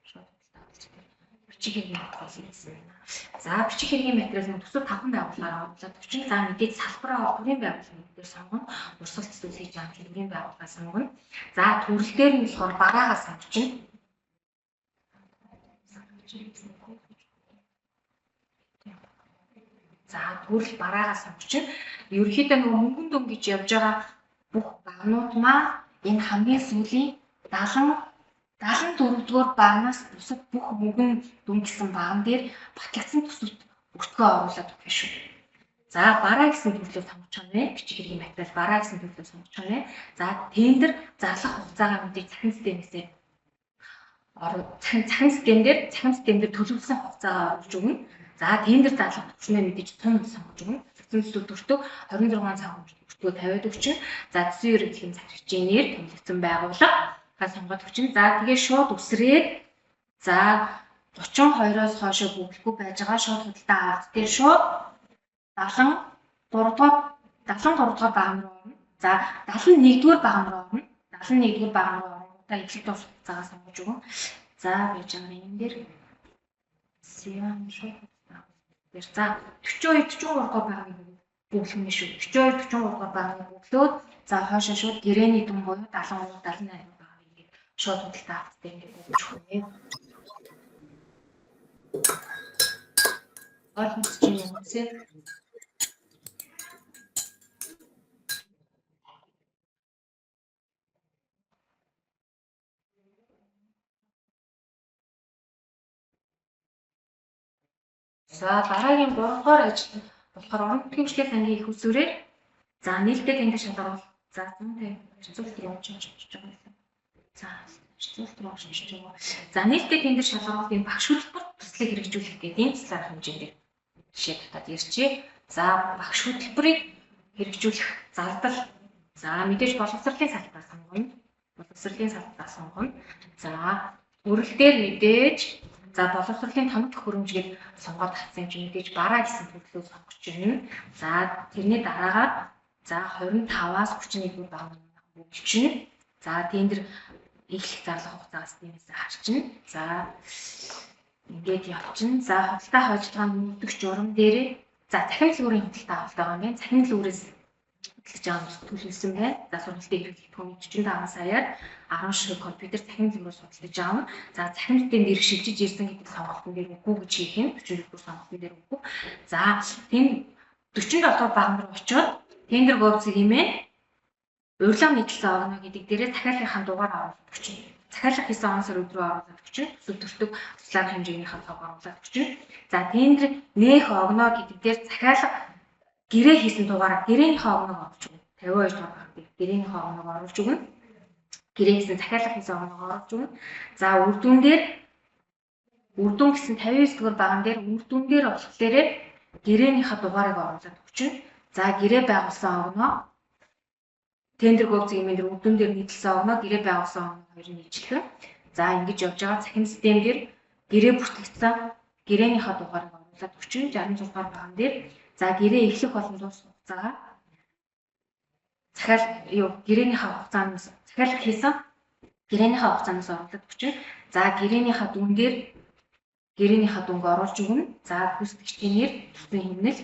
шууд худалдаа авалт дээр бичиг хэргийн материал хийсэн байна. За бичиг хэргийн материал нь төсөв тавхан байгууллагаар оруулаад өчн за мэдээж салбараа төрийн байгууллагын дээр сонгоно. Урсгал төсөв хийж байгаа юм төрийн байгууллагаа сонгоно. За төрөл дээр нь болохоор бараагаа сонгочихно. За төрөл бараагаа сонгочихно. Ерөнхийдөө нөгөө мөнгөн дүн гэж явж байгаа бүх багнууд маань энэ хамгийн сүүлийн 74 дугаар багнаас бусад бүх мөнгөн дүн гэсэн баган дээр батлагдсан төсөвт өртгөө оруулаад өгөх шүү. За бараа гэсэн төрлөөр сонгож байгаа нэ. Бичиг хэргийн материал бараа гэсэн төрлөөр сонгож байгаа нэ. За тендер зарлах хугацаагаа мэдээж цахим системээсээ цахим систем дээр төлөвлөсөн хугацаагаа оруулж өгнө. За тендер зарлах төвшнөө мэдээж тун сонгож өгнө. Зохицон төсөв төртөг 26 цаг өртгөө тавиад өгчин. За төсвийн ерөнхийлөгчийн захирагчийн нэр, томилогдсон байгууллага сонгоод өгчин. За тэгээ шууд үсрээд за 32-оос хойш бөглөхгүй байж байгаа шууд худалдаа авалт дээр шууд 73 дугаар баган руу орно. За 71 дугаар баган руу орно. 71 дугаар баган руу оронгуудаа эхлэх дуусах хугацаагаа сонгож өгнө. За байж байгаа энэ дээр Сиан шууд худалдаа авалт дээр за 42 43 дугаар баганыг бөглөнө шүү. 42 43 дугаар баганыг бөглөөд за хойшоо шууд гэрээний дүн буюу 73 78 шууд худалдаа авалттай ингээд өгч өгнө. Ойлгомжтой юм уу? За дараагийн 3 дугаар ажил болохоор орон нутгийн хөгжлийн сангийн их усүрээр за нээлттэй тендер шалгаруул за 150 харьцуулт руу очиж байгаа юм. За харьцуулт руу очиж байгаа. За нээлттэй тендер шалгаруулалтын багш хөтөлбөр төслийг хэрэгжүүлэх гэдэг энэ төслийн арга хэмжээнд жишээ татаад ярьчээ. За багш хөтөлбөрийг хэрэгжүүлэх зардал за мэдээж боловсролын салбараа сонгоно. Боловсролын салбараа сонгоно. За төрөл дээр мэдээж за боловсролын тоног төхөөрөмжгээд сонгоод татсан юм чи мэдээж бараа гэсэн төрлөө сонгож ирнэ. За тэрний дараагаар за 25-аас 31 дугаар баган бөглөчнө. За тендер эхлэх зарлах хугацаагаас тиймээс харчна. За ингээд явчихна. За худалдаа хожлогоо нүүдэх журам дээрээ за цахим дэлгүүрийн худалдаа авалт байгаа юм байна. Цахим дэлгүүрээс хөтлөж байгаа төлөвлөсөн байна. За сургалтын хэрэглэх түүний 45 саяар 10 шиг компьютер цахим дэлгүүрээс худалдаж авна. За цахим систем дээр шилжиж ирсэн гэдэг сонголтын дээр үгүй гэж хийх юм. 44 дугаар сонголтын дээр үгүй. За тэнд 47 дугаар баган руу очиод тендер говцыг имээ. Урилга нийтлсэн огноо гэдэг дээрээ захиалгынхаа дугаар оруулаад өгчнө. Захиалга хийсэн он сар өдрөө оруулаад өгчнө. Төсөв төртөг туслах хэмжээнийхээ тоог оруулаад өгчнө. За тендер нээх огноо гэдэг дээр захиалга гэрээ хийсэн дугаараа гэрээнийхээ огноог оруулж өгнө. 52 дугаар баг дээр гэрээнийхээ огноог оруулж өгнө. Гэрээ хийсэн захиалга хийсэн огноог оруулж өгнө. За үр дүн дээр үр дүн гэсэн 59 дугаар баган дээр үр дүн дээр болохоор гэрээнийхээ дугаарыг оруулаад өгчнө. За гэрээ байгуулсан огноо тендер гов зэмэн дээр үр дүн дээр нийтлсэн огноо гэрээ байгуулсан огноо хоёр нь ижилхэн. За ингэж явж байгаа цахим систем дээр гэрээ бүртгэгдсэн гэрээнийхээ дугаарыг оруулаад өгчнө. 66 дугаар баган дээр за гэрээ эхлэх болон дуусах хугацаагаа захиал юу гэрээнийхээ хугацаанаас захиалга хийсэн гэрээнийхээ хугацаанаас оруулаад өгчнө. За гэрээнийхээ дүн дээр гэрээнийхээ дүнг оруулж өгнө. За гүйцэтгэгчдийн нэр, төрсөн хэмнэл,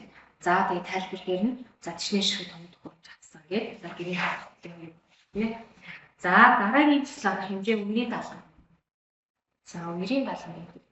за тэгээ тайлбар дээр нь за төчнээ ширхэг томьёо төхөөрөмж авсан гэдэг. За гэрээнийхээ хугацааны юм. За дараагийн туслах хэмжээ үерийн даалгавар. За үерийн даалгавар гэдэг.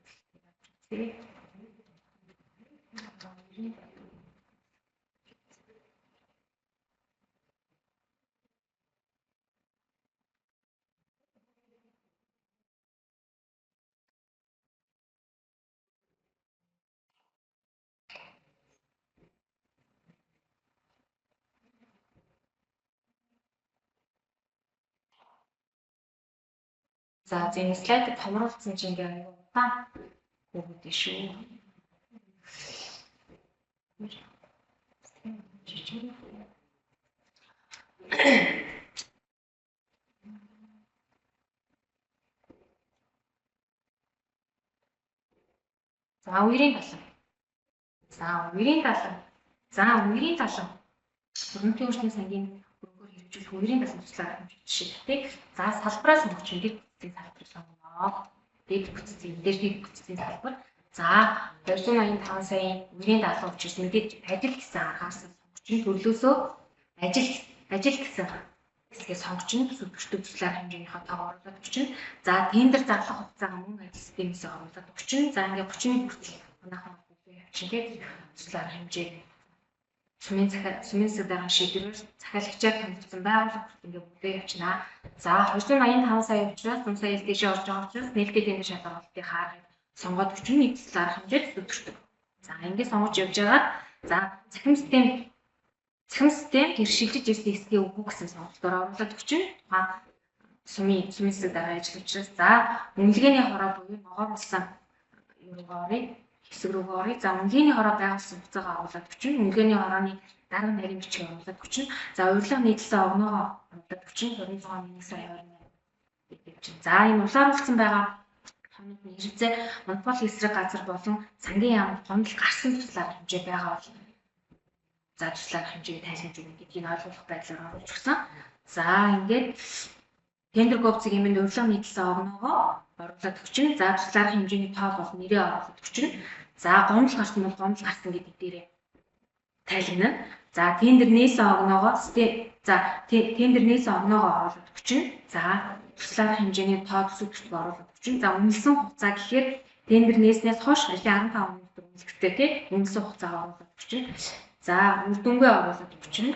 За энэ слайдыг томруулсан чинь ингээ аюу удаан өгöd шүү. За үерийн талан. За үерийн талан. За үерийн талан. Өрнөтийн хүчний сангийн өргөөр хэрэгжүүлэх үерийн талан туслах хэмжээ жишээ тий. За салбараа сонгож дэд бүтцийн салбарыг сонгоно. Дэд бүтцийн дээр дэд бүтцийн салбар. За 285 саяын үерийн даалгавар учраас мэдээж ажил гэсэн аргаас сонгоч нь төрлөөсөө ажил гэсэн хэсгээ сонгоч нь төсөв төртөг туслах хэмжээнийхээ тоог оруулаад өгчнө. За тендер зарлах хугацаагаа мөн ажил системээс оруулаад өгчнө. За ингээ 31 хүртэл манайхан бүгдээ явчихна тий. Туслах хэмжээ сумын засаг даргын шийдвэрээр захиалагчаар томилогдсон байгууллага хүртэл ингээ бүгдээ явчихна. За 285 сая учраас 100 сая дээшээ орж байгаа учраас нээлттэй тендер шалгаруулалтын аргыг сонгоод өчнө нэг туслах арга хэмжээ төсөв төртөг. За ингээ сонгож явж байгаад за цахим систем тэр шилжиж ирсэн хэсгээ үгүй гэсэн сонголтоор оруулаад өчнө. Тухайн сумын засаг даргын ажил учраас за үнэлгээний хороо буюу ногооруулсан юуруугаа оръё, хэсэг рүүгээ оръё. За үнэлгээний хороо байгуулсан хугацаагаа оруулаад өчнө. Үнэлгээний хорооны дарга нарийн бичгийг оруулаад өчнө. За урилга нийтлсэн огноогоо оруулаад өчнө. 26 1 сая 28 гэдэг чинь. За энэ улааруулсан байгаа тоног нь хэрэгцээ монопол эсрэг газар болон сангийн яамд гомдол гарсан туслах хэмжээ байгаа бол за туслах хэмжээг тайлбарж өгнө гэдгийг ойлгох байдлаар оруулж өгсөн. За ингээд тендер говцыг юмд урилга нийтлсэн огноогоо оруулаад өчнө. За туслах хэмжээний тоо бол нэрээ оруулаад өчнө. За гомдол гарсан бол гомдол гарсан гэдэг дээрээ тайлбарна. За тендер нээсэн огноогоо за тендер нээсэн огноогоо оруулаад өчнө. За туслах хэмжээний тоо төсөв төртөг оруулаад өчнө. За үнэлсэн хугацаа гэхээр тендер нээснээс хойш ажлын 15 оны дотор үнэлэхтэй тий үнэлсэн хугацаагаа оруулаад өчнө. За үр дүнгээ оруулаад өчнө.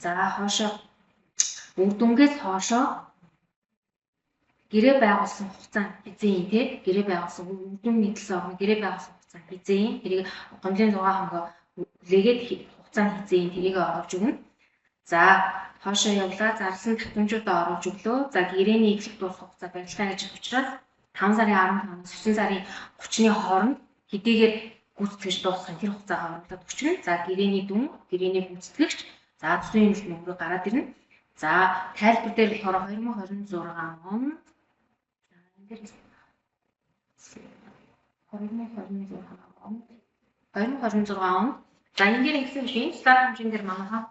За хоошоо үр дүнгээс хоошоо гэрээ байгуулсан хугацаа хэзээ тий гэрээ байгуулсан үр дүн нийтлсэн огно гэрээ байгуулсан хугацаа хэзээ тэрийг гомдлын 6 хоногоо хүлээгээд хугацаа нь хэзээ тэрийг оруулж өгнө. За хоошоо явлаа зарласан давтамжуудаа оруулж өглөө. За гэрээний эхлэх дуусах хугацаа барилгын ажил учраас 5 сарын 15-наас 9 сарын 30-ны хооронд хэдийгээр гүйцэтгэж дуусгах тэр хугацаагаа оруулаад өчнө. За гэрээний дүн, гэрээний гүйцэтгэгч, за төсвийн хэмнэлт мөнгө гараад ирнэ. За тайлбар дээр болохоор 2026 он. За энэ дээр 2026 он. 2026 он. За энэ дээр ингэсэн биш энэ туслах хэмжээн дээр манайхаа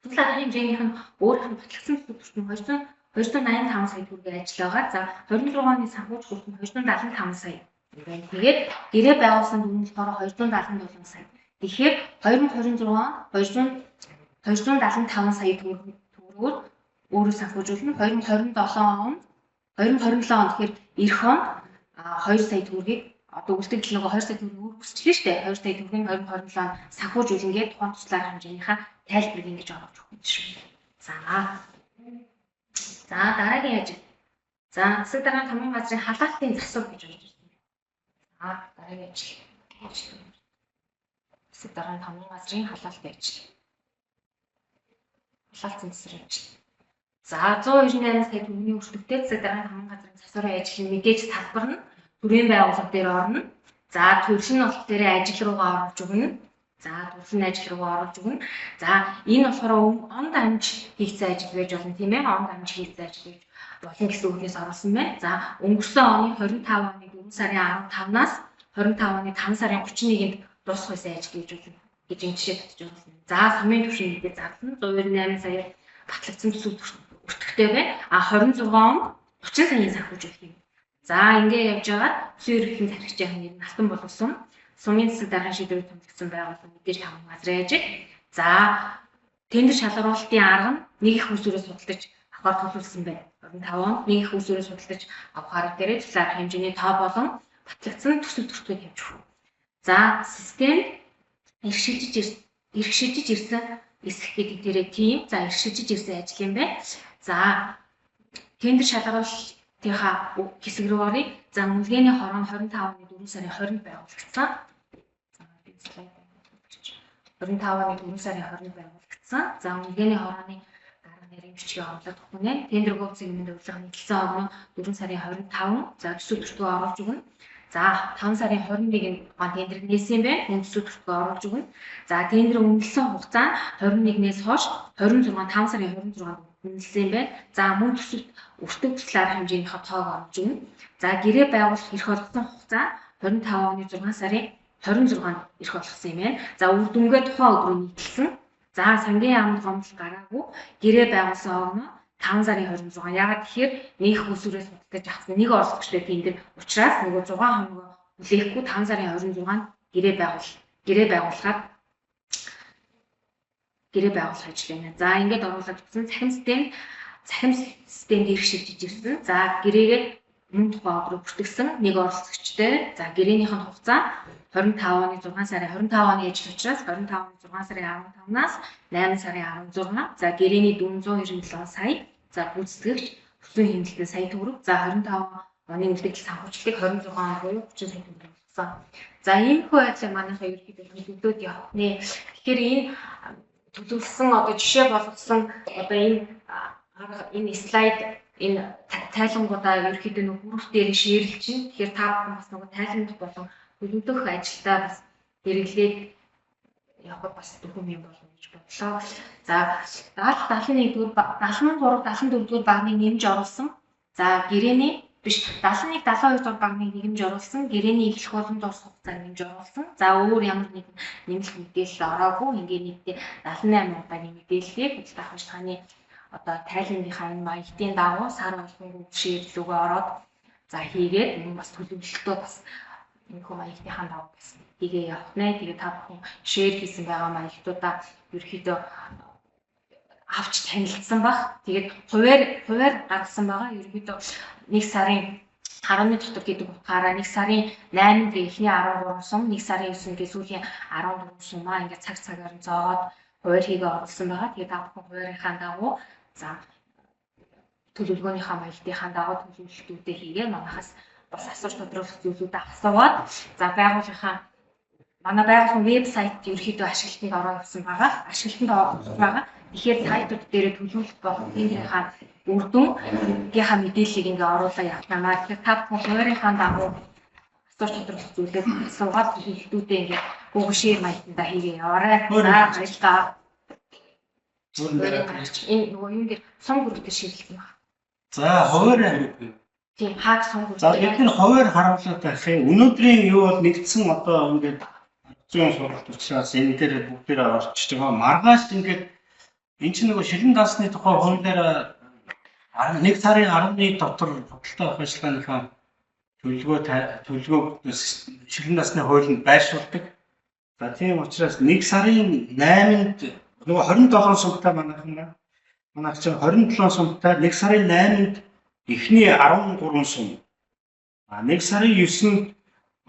туслах хэмжээнийх нь өөрийнх нь батлагдсан төсөв төртөг 285 сая төгрөгийн ажил байгаа. За 26 оны санхүүж хүртэл 275 сая. Тэгээд гэрээ байгуулсан дүн нь болохоор 277 сая. Тэгэхээр 2026 он 275 сая төгрөгөөр өөрөө санхүүжүүлнэ. 2027 он 2027 он тэгэхээр эх он 2 сая төгрөгийг одоо үлдэгдэл нөгөө 2 сая төгрөг өөр бүсчлээ шүү дээ. 2 сая төгрөгийн 2027 он санхүүжүүлнгээ тухайн туслах хэмжээнийхээ тайлбарыг ингэж оруулж өгөх юм шүү. За За дараагийн ажил. За засаг даргын томьёон газрын халаалтын засвар гэж орж ирсэн байна. За дараагийн ажил. Засаг даргын томьёон газрын халаалтын ажил. Халаалтын засварын ажил. За 198 сая төгрөгийн өртөгтэй засаг даргын томьёон газрын засварын ажил нь мэдээж салбар нь төрийн байгууллага дээр орно. За төрөл нь болох дээр ажил руугаа оруулж өгнө. За төрөл нь ажил руугаа оруулж өгнө. За энэ болохоор он дамж хийгдсэн ажил байж болно, тийм ээ. Он дамж хийгдсэн ажил байж болно гэсэн үгнээс оруулсан байна. За өнгөрсөн оны 25 оны 4 сарын 15-наас 25 оны 5 сарын 31-нд дуусах байсан ажил гэж болно гэж энэ жишээ татж оруулсан. За сумын түвшин мэдээ зарлана. 198 сая батлагдсан төсөв өртөгтэй байна. А 26 онд 30 саяын санхүүжүүлэх юм. За ингээ явж байгаад төсвийн ерөнхий захирагчийн нэр нь Алтан боловсон. Сумын засаг даргын шийдвэрийг томилогдсон байгууллага мэдээж таван газрын ажил. За тендер шалгаруулалтын арга нь нэг их усүрээс судалдаж авахар төлөвлөсөн байна. 25 онд нэг их усүрээс судалдаж авах арга дээрээ төсөл арга хэмжээний тоо болон батлагдсан төсөв төртгөө тавьж өгөх. За системд эрхшилжиж ирсэн эсэх гэдэг дээрээ тийм. За эрхшилжиж ирсэн ажил юм байна. За тендер шалгаруулалтынхаа хэсэг рүү оръё. За үнэлгээний хороо нь 25 оны 4 сарын 20-нд байгуулагдсан. За би слайд 25 оны 4 сарын 20-нд байгуулагдсан. За үнэлгээний хорооны дарга нэрийн бичгийн орлого хүнэ. Тендер гооцыг өмнө урилга нийтлсэн огноо 4 сарын 25. За төсөв төртгөө оруулж өгнө. За 5 сарын 21-нд тухайн тендер нээсэн юм байна. Хүн төсөв төртгөө оруулж өгнө. За тендер үнэлсэн хугацаа 21-ээс хойш 26 5 сарын 26-нд үнэлсэн юм байна. За мөн төсөвт өртөг төсөл арга хэмжээнийхээ тоог оруулж өгнө. За гэрээ байгуулах эрх олгосон хугацаа 25 оны 6 сарын 26-нд эрх олгосон юм байна. За үр дүнгээ тухайн өдрөө нийтэлсэн. За сангийн яамд гомдол гараагүй гэрээ байгуулсан огноо 5 сарын 26. Яагаад тэгэхээр нэг их усүрээс худалдаж авсан нэг оролцогчтой тендер учраас нөгөө 6 хоногоо хүлээхгүй 5 сарын 26-нд гэрээ байгуулахаар гэрээ байгуулах ажил байна. За ингээд оруулаад өгсөн цахим системд эрх шилжиж ирсэн. За гэрээгээ мөн тухайн өдрөө бүртгэсэн нэг оролцогчтой. За гэрээнийх нь хугацаа 25 оны 6 сарын 25 оны ажил учраас 25 оны 6 сарын 15-наас 8 сарын 16. За гэрээний 497 сая. За гүйцэтгэгч төсвийн хэмнэлтийн сая төгрөг. За 25 оны үлдэгдэл санхүүжилтийг 26 он буюу 30 сая төгрөг болсон. За иймэрхүү байдлаар манайхаа ерөнхийдөө төлөвлөд явах нэ. Тэгэхээр энэ төлөвлөсөн одоо жишээ болгосон одоо энэ арга энэ слайд энэ тайлангуудаа ерөнхийдөө нөгөө групп дээр шеэрлж чинь. Тэгэхээр та бүхэн бас нөгөө тайлангууд болон төлөвлөх ажилдаа бас хэрэглээд явахад бас дөхөм юм болно гэж бодлоо. За 70 71 дугаар 73 74 дугаар багныг нэмж оруулсан. За гэрээний биш 71 72 дугаар багныг нэмж оруулсан. Гэрээний эхлэх болон дуусах хугацааг нэмж оруулсан. За өөр ямар нэгэн нэмэлт мэдээлэл ороогүй. Ингээ нийтдээ 78 удаагийн мэдээллийг худалдаа авах ажиллагааны одоо тайлангынхаа энэ маягтын дагуу сар болгон Google Share рүүгээ ороод за хийгээд мөн бас төлөвлөлтөө бас энэхүү маягтынхаа дагуу бас хийгээ явах нэ. Тэгээ та бүхэн шеэр хийсэн байгаа маягтуудаа ерөөхдөө авч танилцсан баг. Тэгээд хувиар гаргасан байгаа. Ерөөхдөө 1 сарын 11 дотор гэдэг утгаараа 1 сарын 8-нд эхний 13 сум, 1 сарын 9-нд сүүлийн 14 сумаа ингээд цаг цагаар нь зоогоод хувиар хийгээ оруулсан байгаа. Тэгээд та бүхэн хувиарынхаа дагуу за төлөвлөгөөнийхөө маягтынхаа дагуу төлөвлөлтүүдээ хийгээ манахаас бас асууж тодруулах зүйлүүдээ асуугаад за байгууллагынхаа манай байгууллагын вебсайт ерөөхдөө ашиглалтанд ороо явсан байгаа. Ашиглалтанд орсон байгаа. Тэгэхээр сайтууд дээрээ төлөвлөлт болон тендерийнхаа үр дүнгийнхаа мэдээллийг ингээ оруулаа явах юм аа. Тэгэхээр та бүхэн хувиарынхаа дагуу асууж тодруулах зүйлээс асуугаад төлөвлөлтүүдээ ингээ Google Share маягтандаа хийгээ яваарай. За баярлалаа. Энэ нөгөө юм дээр сум групп дээр ширлсэн байна. За хувиар Тийм хаак сум групп. За бид нар хувиар харуулаад байх юм. Өнөөдрийн юу бол нэгдсэн одоо ингээд зүүн сургалт учраас энэ дээр бүгдээрээ орчиж байгаа. Маргааш ингээд энэ чинь нөгөө шилэн дансны тухай хуулиар 1 сарын 11 дотор худалдаа авах ажиллагааныхаа төлөвлөгөө шилэн дансны хуулинд байршуулдаг. За тийм учраас 1 сарын 8-нд нөгөө 27 сумтай манайхан манайх чинь 27 сумтай 1 сарын 8-нд эхний 13 сум. А 1 сарын 9-нд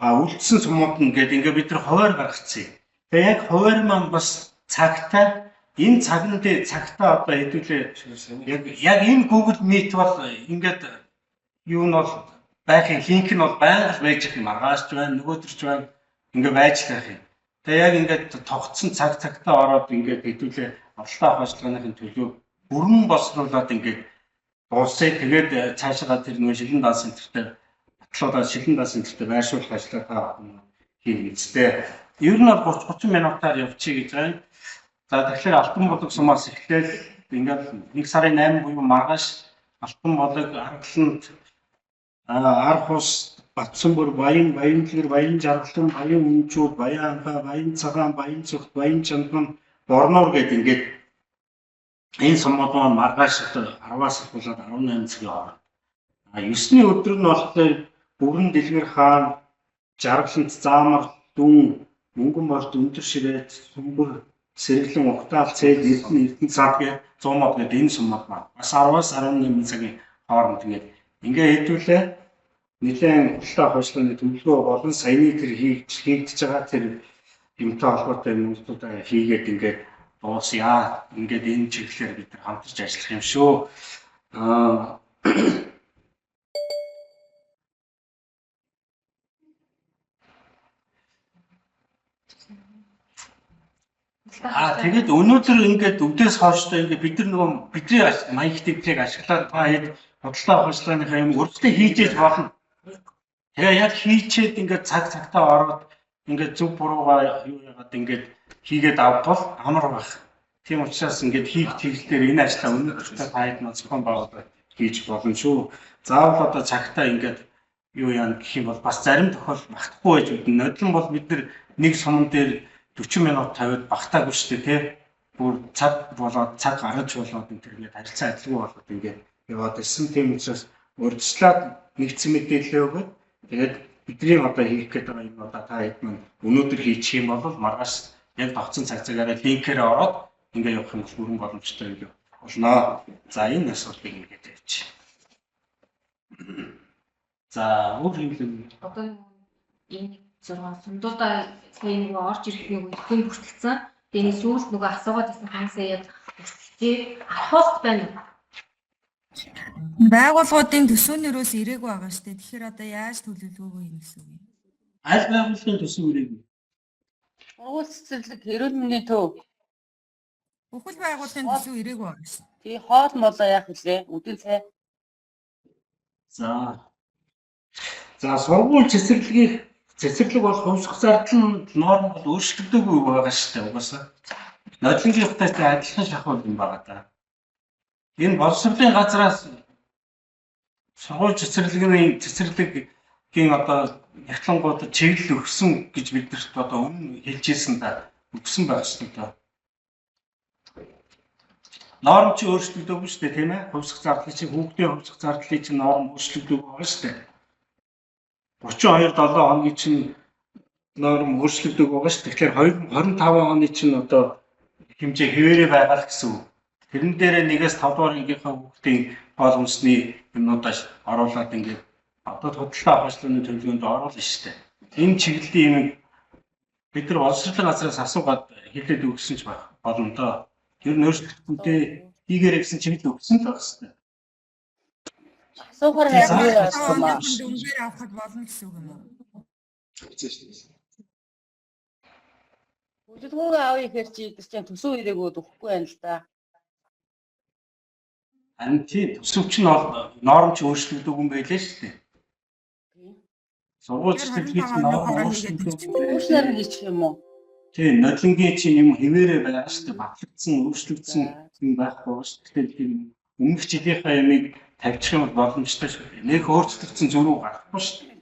үлдсэн сумууд нь гээд ингээ бид нар хуваар гаргацсан. Тэгээ яг хуваар маань бас цагтай Энэ цагт цагтаа одоо хэдүүлээ яг энэ Google Meet бол ингээд юу нь бол байх юм, линк нь бол байнга л байж их юм, маргааш ч байна, нөгөөдөр ч байна, ингээ байж л байх юм. Тэгээ яг ингээд тогтсон цаг цагтаа ороод ингээд хэдүүлээ худалдаа авах ажиллагааныхын төлөө бүрэн боловсруулад ингээд дуусъя. Тэгээд цаашаа тэр нөгөө шилэн даан центртэй батлуулаад шилэн даан центртэй байршуулах ажлаа та бүхэн хийнэ гэжтэй. Ер нь бол 30 минутаар явчих гэж байгаа юм. За тэгэхээр Алтан булаг сумаас эхлээл ингээд 1 сарын 8 буюу маргааш Алтан булаг, Аргаланд, Архус, Батсанбүр, Баян, Баяндлэгэр, Баян Жаргалан, Баян Үнжүүд, Баян Анхаа, Баян Цагаан, Баян Цогт, Баян Чандан, Борноор гэдэг ингээд энэ сумууд маань маргааш одоо 10-аас ахуулаад 18 цагийн хооронд. А 9-ний өдөр нь болохоор Бүрэн Дэлгэр хаан, Жаргалант, Заамар, Дүн, Мөнгөн борт, Өндөр ширээд, Сүмбэр, Сэргэлэн, Угтаал, Цээл, Эрдэнэ, Эрдэнэ цаад гэх 100 мод гэдэг энэ сумууд маань бас 10-аас 18 цагийн хооронд ингээд ингээ хэдүүлээ нэлээд худалдаа авах ажиллагааны төлөвлөгөө болон саяны тэр хийгдэж байгаа тэр юмтай холбоотой юмнуудаа хийгээд ингээд дуусъя. Ингээд энэ чиглэлээр бид нар хамтарч ажиллах юм шүү. Тэгээд өнөөдөр ингээд өвдөөс хойшдоо ингээд бид нар нөгөө бидний маягт эдрийг ашиглаад та хэд худалдаа авах ажиллагааныхаа юм өрсөлдөө хийж болно. Тэгээ яг хийчээд ингээд цаг цагтаа ороод ингээд зөв буруугаа юу яагаад ингээд хийгээд авбал амар байх. Тийм учраас ингээд хийх чиглэлээр энэ ажлаа өнөөдөр та хэд маань зохион байгуулалт хийж болно шүү. Заавал одоо цагтаа ингээд юу яана гэх юм бол бас зарим тохиолдолд багтахгүй байж мэднэ. Нодлон бол бид нар нэг суман дээр 40 минут тавиад багтаагүй шүү дээ, тий. Бүр цаг болоод цаг гаргаж болоод энэ төр ингээд харилцаа адилгүй болоод ингээд яваад ирсэн. Тийм учраас урьдчилаад нэгдсэн мэдээлэл өгөөд тэгээд бидний одоо хийх гээд байгаа юмудаа та хэд маань өнөөдөр хийчих юм бол маргааш яг тогтсон цаг цагаараа линкээр ороод ингээд явах юм бол бүрэн боломжтой ингээд болно. За энэ асуудлыг ингээд явчих. За өөр юм л Одоо энэ 6 сумдуудаа сая нөгөө орж ирэх нэг ихэн бүртэлсэн. Тэгээ энэ сүүлд нөгөө асуугаад байсан хаансаа яг бүртэлжээ. Архуус байна уу? Байгууллагуудын төсөөнөрөөс ирээгүй байгаа шүү дээ. Тэгэхээр одоо яаж төлөвлөгөөгөө хийнэ гэсэн үг юм? Аль байгууллагын төсөв ирээгүй? Сургууль цэцэрлэг, эрүүл мэндийн төв. Бүхэл байгууллагын төсөв ирээгүй байгаа шүү. Тий, хоол молоо яах вүлээ? Үдэн цай. За. За сургууль цэцэрлэгийг цэцэрлэг бол хувьсах зардал нь норм бол өөрчлөгдөөгүй байгаа шүү дээ угаасаа. Нодлонгийнхтай адилхан шахуул юм байгаа даа. Энэ боловсролын газраас сургууль цэцэрлэгийн цэцэрлэгийн одоо нягтлангууд чиглэл өгсөн гэж биднэрт одоо өмнө хэлж ирсэн да өгсөн байх шүү дээ. Норм чи өөрчлөгдөөгүй шүү дээ, тийм ээ? Хувьсах зардлын чинь хүүхдийн хувьсах зардлын чинь норм өөрчлөгдөөгүй байгаа шүү дээ. 32 7 хоногийн чинь норм өөрчлөгдөөгүй байгаа шүү. Тэгэхээр 2025 оны чинь одоо хэмжээ хэвээрээ байгаа л гэсэн үг. Тэрэн дээрээ 1-ээс 5 дугаар ангийнхаа хүүхдийн хоол хүнсний юмнуудаа оруулаад ингээд одоо худалдаа авах ажлын төлөвлөгөөнд оруулна шүү дээ. Энэ чиглэлийн юм бид нар боловсролын газраас асуугаад хэлээд өгсөн ч байх болно доо. Ер нь өөрчлөлтүүдээ хийгээрэй гэсэн чиглэл өгсөн л байх шүү дээ. Асуухаар Тий, яг юу яасан юм аа? Дүнгээр авахд болно гэсэн үг юм уу? Төлөвлөгөөгөө авъя гэхэр чи эдгээр чинь төсөв ирээгүй өгөхгүй байна л да. Харин тийм төсөв чинь бол норм чи өөрчлөгдөөгүй юм байлээ шүү дээ. Сургууль цэцэрлэгийн чинь норм өөрчлөгдөөгүй. Өөрчлөлт нь хийчих юм уу? Тийм, нодлонгийн чинь юм хэвээрээ байгаа шүү дээ. Батлагдсан, өөрчлөгдсөн юм байхгүй шүү дээ. Тэгэхээр тийм өмнөх жилийнхаа ямыг тавьчих юм бол боломжтой шүү дээ. Нэг өөрчлөгдсөн зөрүү гарахгүй шүү дээ.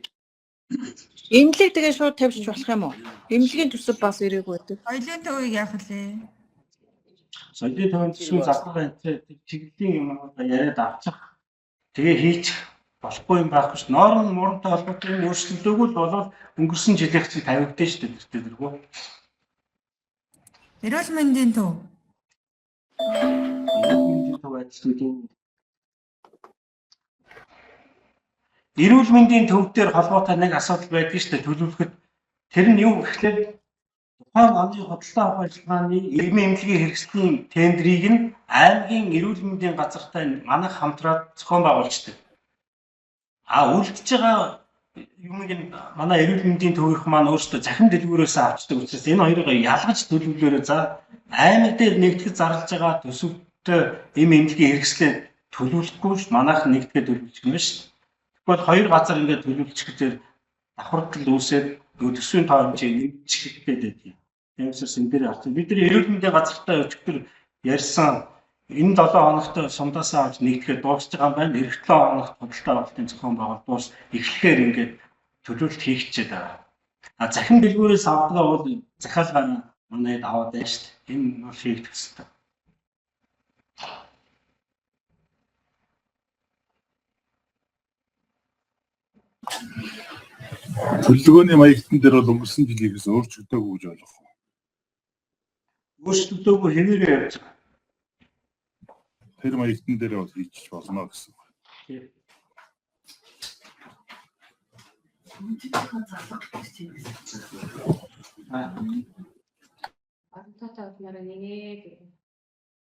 Эмнэлэг тэгээ шууд тавьчих болох юм уу? Эмнэлгийн төсөв бас ирээгүй байдаг. Соёлын төвийг яах вэ? Соёлын төвийн төсвийн зардлага энэ чиглэлийн юмнуудаа яриад авчих. Тэгээ хийчих болохгүй юм байхгүй шүү. Норм мурамтай холбоотой юм өөрчлөгдөөгүй л болоод өнгөрсөн жилийнх чинь тавигдсан шүү дээ. Тэр тэргүй. Эрүүл мэндийн төв. Эрүүл мэндийн төв ажилтнуудын эрүүл мэндийн төв дээр холбоотой нэг асуудал байдаг шүү дээ. Төлөвлөхөд тэр нь юу гэхлээр Тухайн оны худалдан авах ажиллагааны эм эмнэлгийн хэрэгслийн тендрийг нь аймгийн эрүүл мэндийн газартай манайх хамтраад зохион байгуулждаг. А үлдэж байгаа юмыг нь манай эрүүл мэндийн төвийнх маань өөрсдөө захин дэлгүүрээс авчдаг учраас энэ хоёрыг ялгаж төлөвлөөрэй. За аймаг дээр нэгтгэж зарлж байгаа төсөвтэй эм эмнэлгийн хэрэгслээ төлөвлөхгүй ш манайх нэгтгэж төлөвлөж юм шүү. Тэгвэл хоёр газар ингээд төлөвлөчих гэхээр давхардал үүсээд нөгөө төсвийн тоо хэмжээ нэмчих гээд байдаг. Тийм учраас энэ дээр авсан. Бид нар эрүүл мэндийн газартай өчигдөр ярьсан энэ 7 хоногт сумдаасаа авч нэгтгэхэд дуусч байгаа юм байна. Эх 7 хоногт худалдаа авалтын зохион байгуулалт дуус эхлэхээр ингээд төлөвлөлт хийгчээд байгаа. А захин дэлгүүрээс авдгаа бол захиалгаа манайд аваад байна шүү дээ. Энэ бол хийгдэх ёстой. Төлөвлөгөөний маягтан дээр бол өнгөрсөн жилийнхээс өөрчлөгдөөгүй гэж ойлгох уу? Өөрчлөгдөөгүй хэвээрээ явж байгаа. Тэр маягтан дээр бол хийчих болно гэсэн үг. Тийм. Орон тоотой болмоор нэ гэх.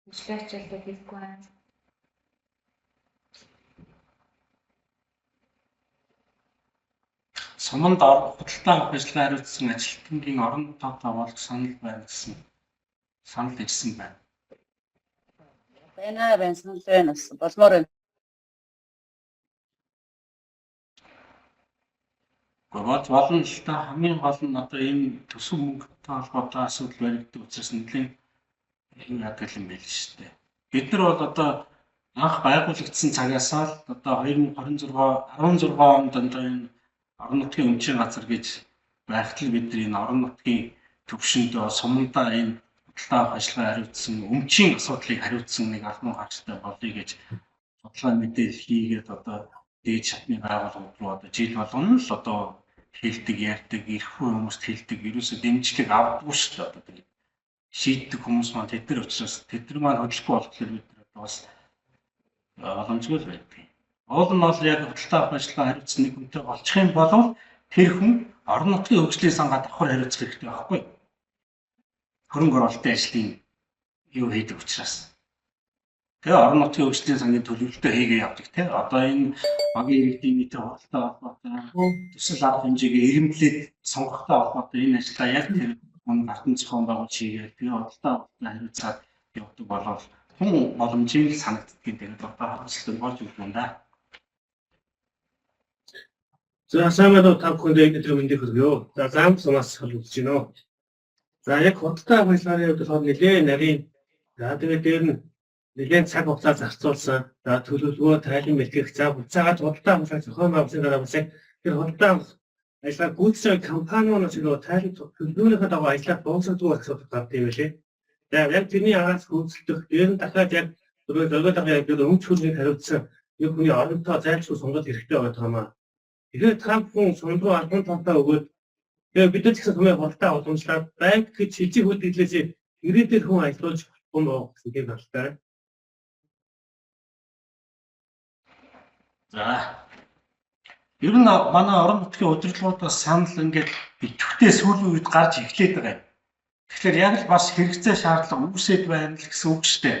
Ажлын ачааллыг хийхгүй байна. Суманд худалдан авах ажиллагаа хариуцсан ажилтнгийн орон тоотой болох санал байна гэсэн санал ирсэн байна. Байна байна санал байна бас болмоор байна. Болж болно л да, хамгийн гол нь одоо энэ төсөв мөнгөтэй холбоотой асуудал баригддаг учраас нэлийн юм яадаг юм байл шүү дээ. Бид нар бол одоо анх байгуулагдсан цагаасаа л одоо 2026 16 онд одоо энэ орон нутгийн өмчийн газар гэж байхад л бид нар энэ орон нутгийн төвшөнд сумандаа энэ худалдаа авах ажиллагаа хариуцсан өмчийн асуудлыг хариуцсан нэг албан хаагчтай болъё гэж судалгаа мэдээлэл хийгээд одоо дээд шатны байгууллагууд руу одоо жил болгоно л одоо хэлдэг, ярьдаг, ирэхгүй хүмүүст хэлдэг, ерөөсөө дэмжлэг авдаггүй шүү дээ. Одоо тэгээд шийддэг хүмүүс маань тэд нар учраас тэд нар маань хөдлөхгүй болохоор бид нар одоо бас боломжгүй л байдаг. Уул нь бол яг худалдаа авах ажиллагаа хариуцсан нэг хүнтэй болчих юм бол тэр хүн орон нутгийн хөгжлийн сангаа давхар хариуцах хэрэгтэй байхгүй юу? Хөрөнгө оруулалтын ажлын юу хийдэг учраас. Тэгээ орон нутгийн хөгжлийн сангийн төлөвлөлтөө хийгээ явдаг тий. Одоо энэ багийн иргэдийн нийтийн хуралдаа холбоотой төсөл арга хэмжээгээ эрэмблээд сонгохтой холбоотой энэ ажлаа яг тэр хүн гартан зохион байгуулж хийгээл тэгээ худалдаа авалтаа хариуцаад явдаг болол хүн боломжийг л санагддгийг тэгээд одоо харамсалтай болж өгөх юм да. За сайн байна уу та бүхэнд энэ өдрийн мэндийг хүргье. За зам сумаас холбогдож байна уу. За яг худалдаа авах ажиллагааны хувьд болохоор нэлээд нарийн за тэгээд дээр нь нэлээд цаг хугацаа зарцуулсан. За төлөвлөгөө тайлан бэлтгэх за буцаагаад худалдаа авах зохион байгуулсны дараа бас яг тэр худалдаа авах ажиллагаа гүйцэтгэх компаниудаас нөгөө тайлан төлөвлөгөөнийхөө дагуу ажиллах дуусгадгүй асуудал гардаг юм лээ. За яг тэрний араас гүйцэтгэх дээр нь дахиад яг түрүү зориуд байгаа яг өмч хөрөнгөний хариуцсан нэг хүний оронтоо зайлшгүй сонгох хэрэгтэй байгаа юм аа. Тэгэхээр Трамп хүн сум руу албан тоотой өгөөд тэгээ бид нар ч гэсэн сумын худалдаа уламжлаад банк гэж шилжих хөдөлгөөлөөс ирээдүйд хүн ажилуулж болохгүй мó гэсэн тийм талтай. За. Ер нь манай орон нутгийн удирдлагуудаас санал ингээд идэвхтэй сүүлийн үед гарч эхлээд байгаа юм. Тэгэхээр яг л бас хэрэгцээ шаардлага үүсээд байна л гэсэн үг шүү дээ.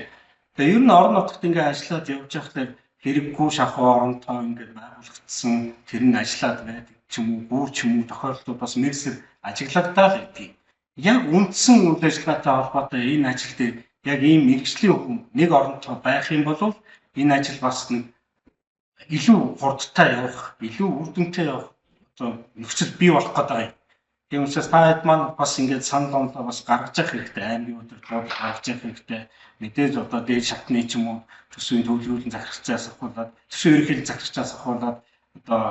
Тэгээ ер нь орон нутагт ингээд ажиллаад явж байхлаар хэрэггүй шахуу орон тоо ингээд байгуулагдсан тэр нь ажиллаад байдаг ч юм уу гүүр ч юм уу тохиолдлууд бас мэрсэр ажиглагдаал байдгийг. Яг үндсэн үйл ажиллагаатай холбоотой энэ ажил дээр яг ийм мэргэжлийн хүн нэг орон тоо байх юм бол энэ ажил бас нэг илүү хурдтай явах, илүү үр дүнтэй явах одоо нөхцөл бий болох гэдэг юм. Тийм учраас та хэд маань бас ингээд санал онолоо бас гаргаж явах хэрэгтэй, аймгийн удирдлагууд гаргаж явах хэрэгтэй. Мэдээж одоо дээд шатны ч юм уу төсвийн төлөвлөрүүлэн захирагчаас ахуулаад, төсвийн ерөнхийлөгч захирагчаас ахуулаад одоо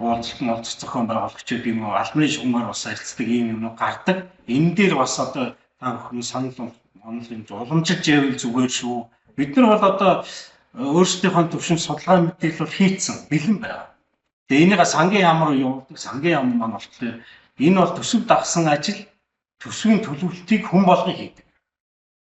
уулзалт молцох зохион байгуулах ч гэдэг юм уу, албаны шугамар бас харилцдаг ийм юм гардаг. Энэ дээр бас одоо та бүхэн санал онол юм уламжилж явал зүгээр шүү. Бид нар бол одоо өөрсдийнхөө төвшин судалгаа мэдээлэл бол хийцэн, бэлэн байгаа. Тэгээ энийг сангийн яам руу явуулдаг, сангийн яам маань болохоор энэ бол төсөв дагсан ажил, төсвийн төлөвлөлтийг хүн болгон хийдэг.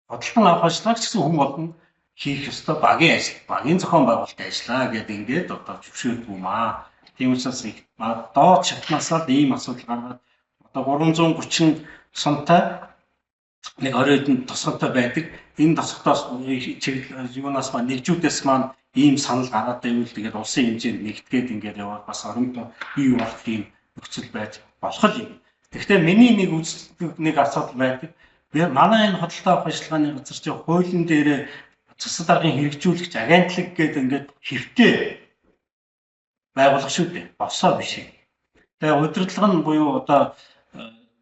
Худалдан авах ажиллагааг ч гэсэн хүн болгон хийх ёстой багийн ажил, багийн зохион байгуулалтын ажил аа гэдэг ингээд одоо зөвшөөрдөг юм аа. Тийм учраас их доод шатнаасаа л ийм асуудал гаргаад одоо 336 сумтай нэг 20 хэдэн тосгонтой байдаг. Энэ тосготоос чиглэл юунаас маань нэгжүүдээс маань ийм санал гараад байвал тэгээд улсын хэмжээнд нэгтгээд ингээд яваад бас оронтой бий болох ийм нөхцөл байж болох юм. Гэхдээ миний нэг үздэг нэг асуудал байдаг. Би манай энэ худалдаа авах ажиллагааны газар чинь хуулийн дээр засаг даргын хэрэгжүүлэгч агентлаг гэдэг ингээд хэвтэй байгууллага шүү дээ. Босоо биш. Тэгээ удирдлага нь буюу одоо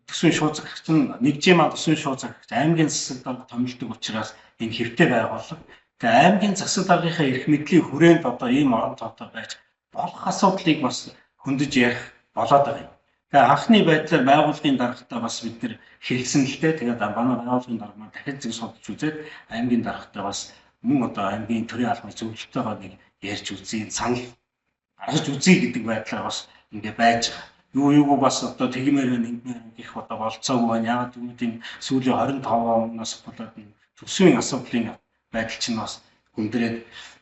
төсвийн шууд захирагч нь нэгжийн маань төсвийн шууд захирагч аймгийн засаг дарга томилдог учраас энэ хэвтэй байгууллага. Тэгээ аймгийн засаг даргынхаа эрх мэдлийн хүрээнд одоо ийм орон тоотой байж болох асуудлыг бас хөндөж ярих болоод байгаа юм. Тэгээ анхны байдлаар байгууллагын даргатай бас бид нэр хэлсэн л дээ. Тэгээд манай байгууллагын дарга маань дахин зэг судалж үзээд аймгийн даргатай бас мөн одоо аймгийн төрийн албаны зөвлөлтөйгөө нэг ярьж үзье, санал гаргаж үзье гэдэг байдлаар бас ингээ байж байгаа. Юу юугүй бас одоо тэгмээр байна, ингэмээр гэх одоо болцоогүй байна. Яагаад гэвэл энэ сүүлийн 25 оноос болоод энэ төсвийн асуудлын байдал чинь бас хүндрээд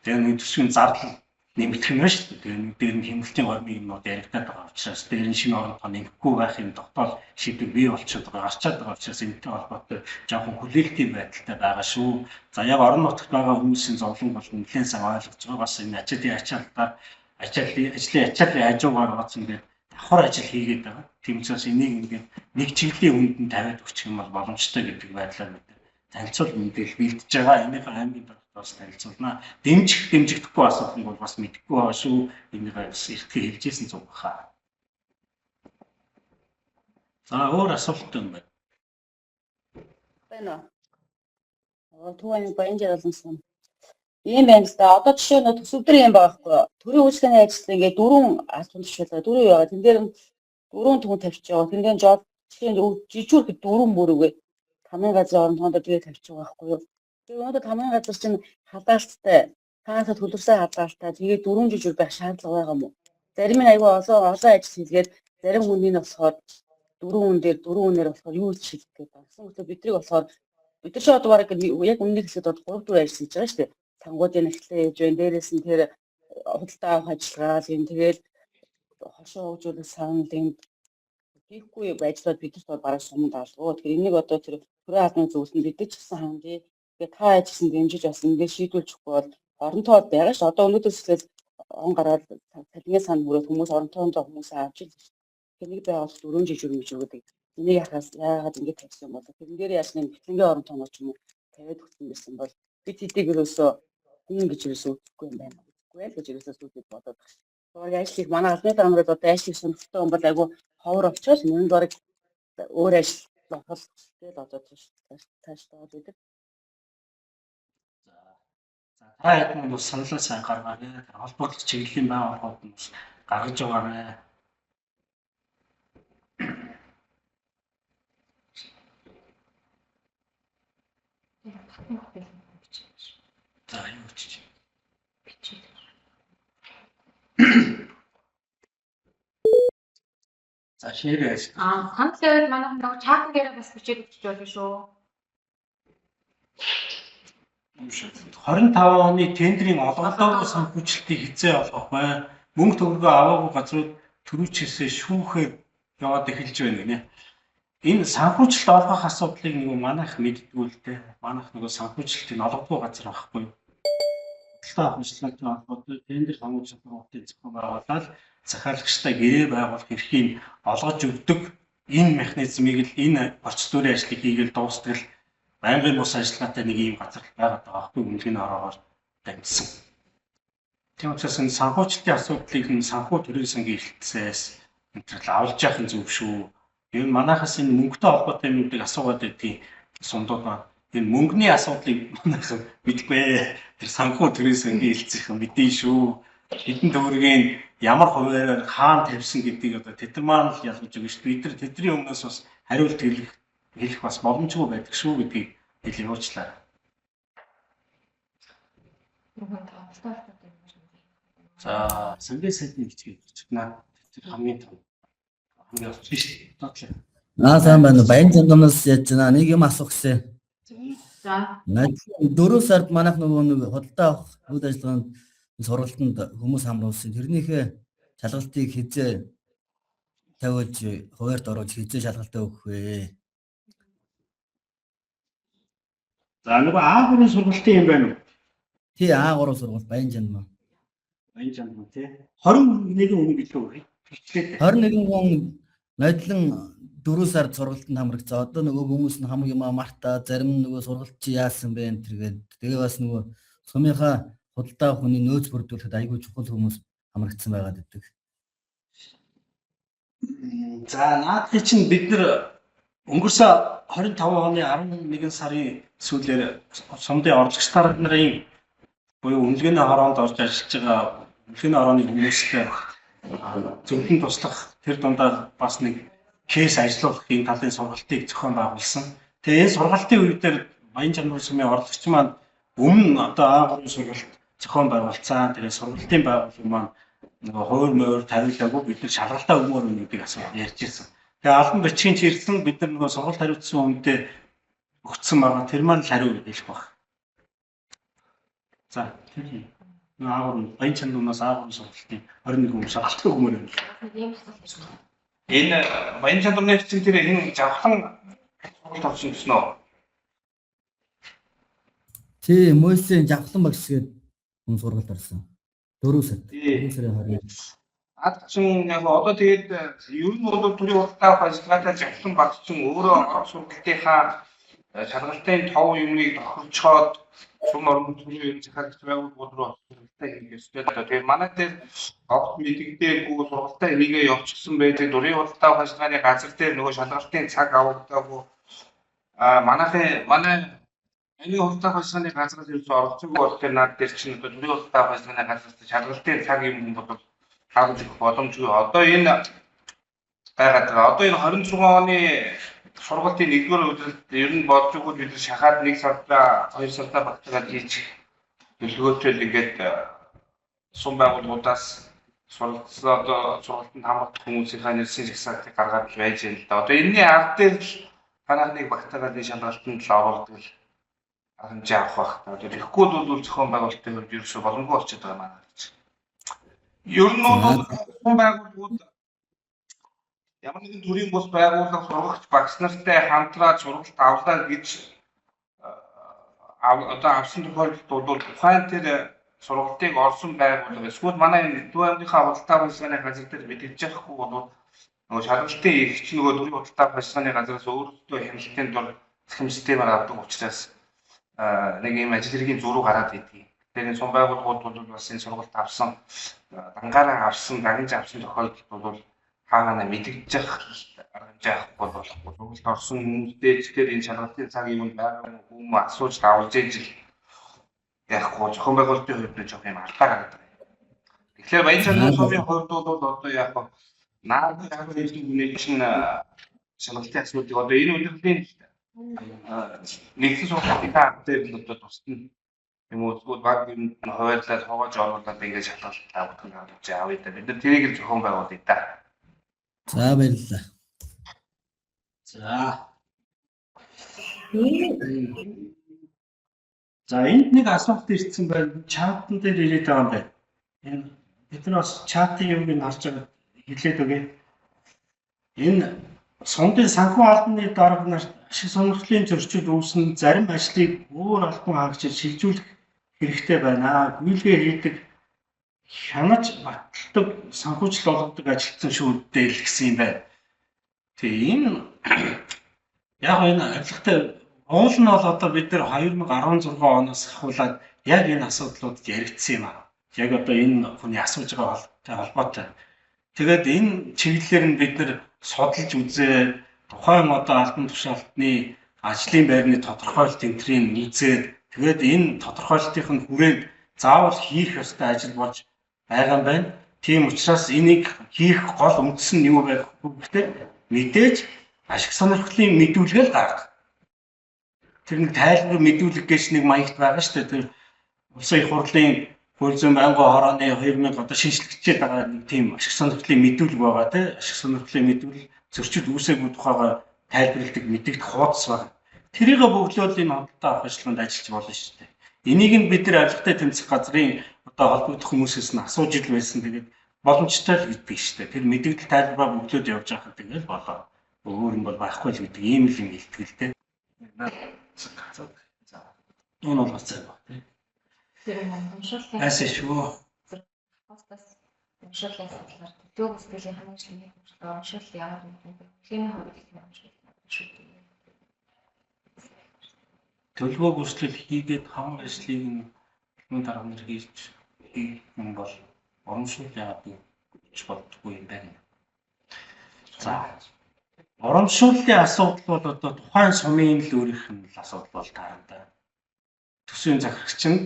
тэгээ нэг төсвийн зардал нэмэгдэх юм байна шүү дээ. Тэгээ нэг дээр нь хэмнэлтийн гормын юмнууд яригдаад байгаа учраас дээр нь шинэ оронтоо нэмэхгүй байх юм тогтоол шийдвэр бий болчиход байгаа, гарчаад байгаа учраас энэтэй холбоотой жоохон хүлээлтийн байдалтай байгаа шүү. За яг орон нутагт байгаа хүмүүсийн зовлон бол нэлээд сайн ойлгож байгаа. Бас энэ ачааллын ачаалтаар ажлын ачааллын хажуугаар бац ингээд давхар ажил хийгээд байгаа. Тийм учраас энийг ингээд нэг чиглэлийн хүнд нь тавиад өгчих юм бол боломжтой гэдэг байдлаар бид танилцуул мэдээлэл бэлдэж байгаа. Энийг аймгийн даргад бас танилцуулнаа. Дэмжих дэмжигдэхгүй асуудлыг бол бас мэдэхгүй байгаа шүү. Энийг бас эртгээ хэлжсэн зүг баха. За өөр асуулт юм байна. Байна уу? Төв аймаг Баян жаргалан сум. Ийм байна л да. Одоо жишээ нь төсөв дээр юм байгаа байхгүй юу? Төрийн үйлчлэгээний ажилтнаа ингээд дөрвөн албан тушаал дөрөв байгаа. Тэн дээр нь дөрвөн түн тавьчих байгаа. Тэн дээр нь жол жишээ нь жижүүр дөрвөн мөрөг тамын газрын орон тоонд тэгээ тавьчих байгаа байхгүй юу? Тэгээ өнөөдөр тамын газар чинь халаалттай, таасаа төлөрсөн халаалттай тэгээ дөрвөн жижүүр байх шаардлага байгаа юм уу? Зарим нь айгүй олон олон ажил хийлгээд зарим хүний нь болохоор дөрвөн хүн дээр дөрвөн хүнээр болохоор юу ч хийх гээд байна. Тэгсэн мэт бидрийг болохоор бид нар ч одоо бараг яг үннийг хэлэхэд бол 3 4 ажил хийж байгаа шүү дээ. Сангуудын эхлээ хийж байна. Дээрээс нь тэр худалдаа авах ажиллагаа юм тэгэл хошуу хөгжүүлэх сан юм хийхгүй байжлаад бидэрт бол бараг суманд алгуу. Тэгэхээр энийг одоо тэр төрийн албаны зөвлөлт нь бид ч гэсэн хандъя. Тэгээ та ажилласан дэмжиж бас ингээд шийдвүүлчихгүй бол оронтоо байгаа ш. Одоо өнөөдөр эхлээл он гараад цалингийн санд хүрээд хүмүүс оронтоондоо хүмүүс авч ил. Тэгэхээр нэг байгууллагт өрөөнд жижиг мэж өгдөг. Энийг яхаас яагаад ингэж тавьсан бол тэрэн дээр яаж нэг бэтлэнгийн оронтооноо ч юм уу тавиад өгсөн байсан бол бид хэдийг ерөөсөө хүн гэж ерөөсөө үзэхгүй юм байна. Үзэхгүй л гэж ерөөсөө сүйдээд бодоод байна. Бараг ажил хийх манай албаны дарга одоо ажил хийх сонирхолтой хүн бол айгүй ховор очоод мөн бараг өөр ажил олох тэгэл одоо цааш таад байдаг. За та хэд нь бас саналаа сайн гаргаарай. Холбоотлох чиглэлийн байгууллагууд нь бас гаргаж байгаарай. За юу ч. За share яаж. Аа, санал тавиад манайхан нөгөө чатан дээр бас бичээд өгч болно шүү. 25 оны тендерийн олголтоогүй санхүүжилтийг хизээ олгох вэ? Мөнгө төгрөгөө аваагүй газрууд төрүүчээсээ шүүхээр яваад эхэлж байна гинэ. Энэ санхүүжилт олгох асуудлыг нөгөө манайх мэддэггүй л дээ. Манайх нөгөө санхүүжилтийг олгодгүй газар байхгүй юу? Худалдаа авах ажиллагаатай холбоотой тендер санхүүжилт сургалтын зохион байгуулаад захиалагчтай гэрээ байгуулах эрхийг олгож өгдөг энэ механизмыг л энэ процедурын ажлыг хийгээл дуустал байнгын бус ажиллагаатай нэг ийм газар байгаад байгаа байхгүй үнэлгээний ороогоор дамжсан. Тийм учраас энэ санхүүжилтийн асуудлыг нь санхүү төрийн сангийн хэлтсээс энэ авалж явах нь зөв шүү. Ер нь манайхаас энэ мөнгөтэй холбоотой юмнуудыг асуугаад байдгийн сумдууд маань энэ мөнгөний асуудлыг манайх мэдгүй. Тэр санхүү төрийн сангийн хэлтсийнх нь мэдэн шүү. Хэдэн төгрөгийн ямар хувиараар хаана тавьсан гэдгийг одоо тэд нар маань л ялгаж өгнө шүү. Бид нар тэдний өмнөөс бас хариулт хэлэх бас боломжгүй байдаг шүү гэдгийг хэлээ уучлаарай. За, сангийн сайдны бичгийг бичгнэ. Тэр хамгийн том хамгийн олж биш. Одоо Аа сайн байна уу? Баян замнаас яаж байна? Нэг юм асуух гэсэн. За. 4 сард манайх нөгөө нэг худалдаа авах үйл ажиллагаанд сургалтанд хүмүүс хамруулсан. Тэрнийхээ шалгалтыг хизээ тавиулж хуваарьт оруулж хизээ шалгалтаа өгөх вэ? За нөгөө А3 сургалтын юм байна уу? Тий А3 сургалт Баян жан маа. Баян жан маа тий. 21 хүн гэлээ хичнээн. 21 хүн нодлон 4 сард сургалтанд хамрагдсан. Одоо нөгөө хүмүүс нь хамаг юмаа мартаа, зарим нь нөгөө сургалт чи яасан бэ энэ төр гээд. Тэгээ бас нөгөө сумынхаа худалдаа авах хүний нөөц бүрдүүлэхэд айгүй чухал хүмүүс хамрагдсан байгаад байдаг. За наадхыг чинь бид нар өнгөрсөн 25 оны 11 сарын сүүлээр сумдын орлогч нарын буюу үнэлгээний хороонд орж ажиллаж байгаа үнэлгээний хорооны хүмүүстэй зөвлөн туслах тэр дундаа бас нэг кейс ажиллуулах энэ талын сургалтыг зохион байгуулсан. Тэгээ энэ сургалтын үе дээр Баян чанар сумын орлогч маань өмнө одоо А3 сургалт зохион байгуулсан. Тэгээ сургалтын байгууллага маань нөгөө хуур муур тариулаагүй бид нар шалгалтаа өгмөр байна гэдэг асуулт ярьж ирсэн. Тэгээ албан бичгийн ч ирсэн бид нар нөгөө сургалт хариуцсан хүнтэй өгцсөн байгаа. Тэр маань л хариу хэлэх баг. За тэр нөгөө А3 Баян чанар А3 сургалтын 21 хүн шалгалтаа өгмөр байна. Энэ Баян чанарны бичиг дээр энэ жавхлан сургалт авсан гэсэн үү? Тий Мөсийн жавхлан багш гээд хүн сургалт орсон. 4 сард. Тий. 4 сарын 20-нд. Наад чинь яг одоо тэгээд ер нь бол төрийн худалдаа авах ажиллагаатай жавхлан багш чинь өөрөө орох сургалтынхаа шалгалтын тов юмныг тохирчоод сум орон төрийн ерөн захиалагч байгууллагууд руу сургалтаа хийх ёстой л доо. Тэгээд манай дээр огт мэдэгдээгүй сургалтаа хийгээ явчихсан байдаг. Төрийн худалдаа авах ажиллагааны газар дээр нөгөө шалгалтын цаг авагдаагүй. А манай аймгийн худалдаа авах ажиллагааны газраас ерөөсөө оролцоогүй болохоор наад дээр чинь одоо төрийн худалдаа авах ажиллагааны газраас шалгалтын цаг юм бол харж өгөх боломжгүй. Одоо энэ байгаад байгаа. Одоо энэ 26 оны сургалтын 1-р удирдалд ер нь болж өгвөл бид нар шахаад 1 сардаа 2 сардаа багтгаад хийж төлөвлөгөөтэй ингээд сум байгууллагуудаас суралцсан одоо сургалтанд хамрагдах хүмүүсийнхаа нэрсийн жагсаалтыг гаргаад байж байна л да. Одоо энэний ард дээр л танайхныг багтаагаад энэ шалгалтанд л оруулдаг л арга хэмжээ авах байх. Одоо тэгэхгүй бол зохион байгуулалтын хувьд ерөөсөө боломжгүй болчиход байгаа маань гэж. Ер нь бол зохион байгууллагууд ямар нэгэн төрийн бус байгууллага сургагч багш нартай хамтраад сургалт авлаа гэж одоо авсан тохиолдолд бол тухайн тэр сургалтыг орсон байгууллага эсвэл манай энэ Төв аймгийнхаа худалдаа авах ажиллагааны газар дээр мэдэгдэж байхгүй бол нөгөө шалгалтын эрх чинь нөгөө төрийн худалдаа авах ажиллагааны газараас өөрсдөө хяналтын дор цахим системээр авдаг учраас нэг ийм ажил хэргийн зураг гараад идэв. Тэгэхээр энэ сум байгууллагууд бол бас энэ сургалт авсан дангаараа авсан, дагнж авсан тохиолдолд бол хаагаана мэдэгдчих арга хэмжээ авахгүй болохгүй. Сургалт орсон хүмүүстэй ч тэр энэ шалгалтын цаг юм байгаа юм уу асууж давлж ижил яахгүй зохион байгуулалтын хувьд нь жоох юм алдаа гараад байгаа юм. Тэгэхээр Баян чанар сумын хувьд бол одоо яг наад арга хэмжээ хүний чинь шалгалтын асуудлыг одоо энэ удирдлын нэгдсэн сургалтын арга дээр нь одоо тусна юм уу эсвэл баг юмд нь хуваарлаад хогоож оруулаад ингээд шалгалт авах нь арга хэмжээ авъя да. Бид нар тэрийг л зохион байгуулъя да. За баярлалаа. За. За энд нэг асуулт ирсэн байна. Чатан дээр ирээд байгаа юм байна. Энэ бид нар бас чатын юмыг нь харж байгаа хэлээд өгье. Энэ сундын санхүү албаны дарга нарт ашиг сонирхлын зөрчил үүснэ зарим ажлыг өөр албан хаагчид шилжүүлэх хэрэгтэй байна. Гүйлгээ хийдэг хянаж баталдаг санхүүжилт олгодог ажилтсан шүү дээ л гэсэн юм байна. Тэгээ энэ яг энэ авилгатай уул нь бол одоо бид нар 2016 оноос ахуулаад яг энэ асуудлууд яригдсан юм аа. Яг одоо энэ хүний асууж байгаа холбоотой. Тэгээд энэ чиглэлээр нь бид нар судалж үзээ тухайн одоо албан тушаалтны ажлын байрны тодорхойлолт энтрийг үзээд тэгээд энэ тодорхойлолтын нь хүрээнд заавал хийх ёстой ажил болж байгаа юм байна. Тийм учраас энийг хийх гол үндс нь юу байх вэ гэхээр мэдээж ашиг сонирхлын мэдүүлгээл гаргах. Тэр нэг тайлбар мэдүүлэг гэж нэг маягт байгаа шүү дээ. Тэр улсын их хурлын хууль зүйн байнгын хорооны 2000 одоо шинжлэгчээд байгаа нэг тийм ашиг сонирхлын мэдүүлэг байгаа тийм ашиг сонирхлын мэдүүлэг зөрчил үүсээгүй тухайга тайлбарладаг мэдэгдэх хуудас байна. Тэрийг бөглөөл энэ худалдаа авах ажиллагаанд ажиллаж болно шүү дээ. Энийг нь бид нар авилгатай тэмцэх газрын одоо холбогдох хүмүүсээс нь асууж ил байсан. Тэгээд боломжтой л гэдэг шүү дээ. Тэр мэдэгдэл тайлбараа бөглөөд явж байхад тэгэл болоо. Өөр юм бол байхгүй л гэдэг ийм л юм хэлтгэл дээ. За. Энэ бол бас зэрэг баг тий. Тэр урамшууллын Айсан шүү. Постос урамшууллын асуудлаар төлөв гүйцэтгэлийн хамгааллын урамшуулл ямар нэгэн хөдөлгөөний хувьд урамшуулл шүү дээ. Төлөвөө гүйцэтгэл хийгээд хамаг ажлыг нь албан дарга нар хийж хийх юм бол урамшуул яагаад гэж болдгоо юм байна. За, урамшууллын асуудал бол одоо тухайн сумын л өөрийнх нь л асуудал бол таарна да. Төсвийн захирагч нь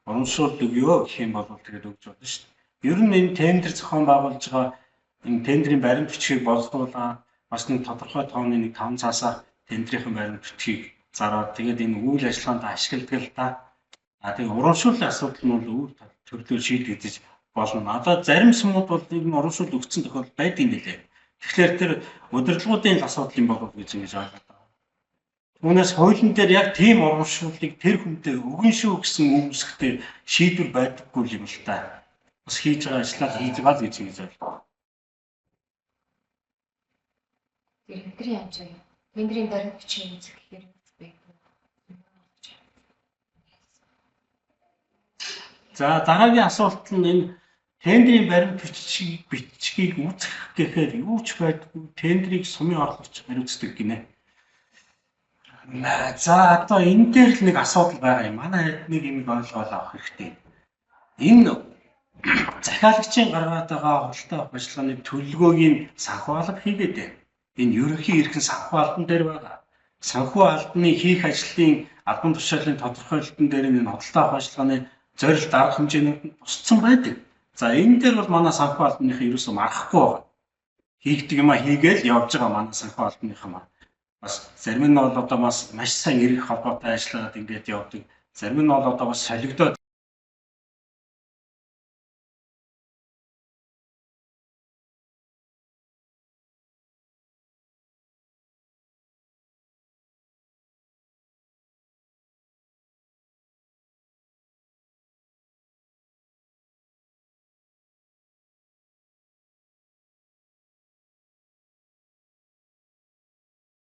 урамшуул өгөө гэх юм бол тэгээд өгч болно шүү дээ. Ер нь энэ тендер зохион байгуулж байгаа энэ тендрийн баримт бичгийг боловсруулаад бас нэг тодорхой тооны нэг 5 цаасаа тендрийн баримт бичгийг зараад тэгээд энэ үйл ажиллагаанд ашигладаг л да. А тэгээд урамшууллын асуудал нь бол өөр төрлөөр шийдэгдэж болно. Одоо зарим сумууд бол энэ урамшуул өгсөн тохиолдол байдаг юм билээ. Тэгэхээр тэр удирдлагуудын л асуудал юм болов гэж ингэж ойлгоод байгаа. Түүнээс хуулийн дээр яг тийм урамшууллыг тэр хүнтэй өгөн шүү гэсэн үгүйсгэхдээ шийдвэр байдаггүй юм л та. Бас хийж байгаа ажлаа хийж байгаа л гэж ингэж ойлгоо. Тэр тендрийн хэмжээ. Тендрийн баримт бичгийн үзэх гэхээр байдаг. За, дараагийн асуулт нь энэ тендрийн баримт бичгийг үүсгэх гэхээр юу ч байдаггүй, тендрийг сумын орлогч хариуцдаг гинэ. За, одоо энэ дээр л нэг асуудал байгаа юм. Манай хэд нэг юм ойлгоод авах хэрэгтэй. Энэ захиалагчийн гаргаад байгаа худалдаа авах ажиллагааны төлөвлөгөөг нь санхүү алба хийгээд байна. Энэ ерөнхий эрхэн санхүү албан дээр байгаа. Санхүү албаны хийх ажлын албан тушаалын тодорхойлолтын дээр энэ худалдаа авах ажиллагааны зорилт, арга хэмжээнүүд нь тусцсан байдаг. За, энэ дээр бол манай санхүү албаныхаа ерөөсөө марахгүй байгаа. Хийгдэг юма хийгээл явж байгаа манай санхүү албаныхаа маань. Бас зарим нь бол одоо бас маш сайн эргэх холбоотой ажиллаад ингээд явдаг. Зарим нь бол одоо бас солигдоод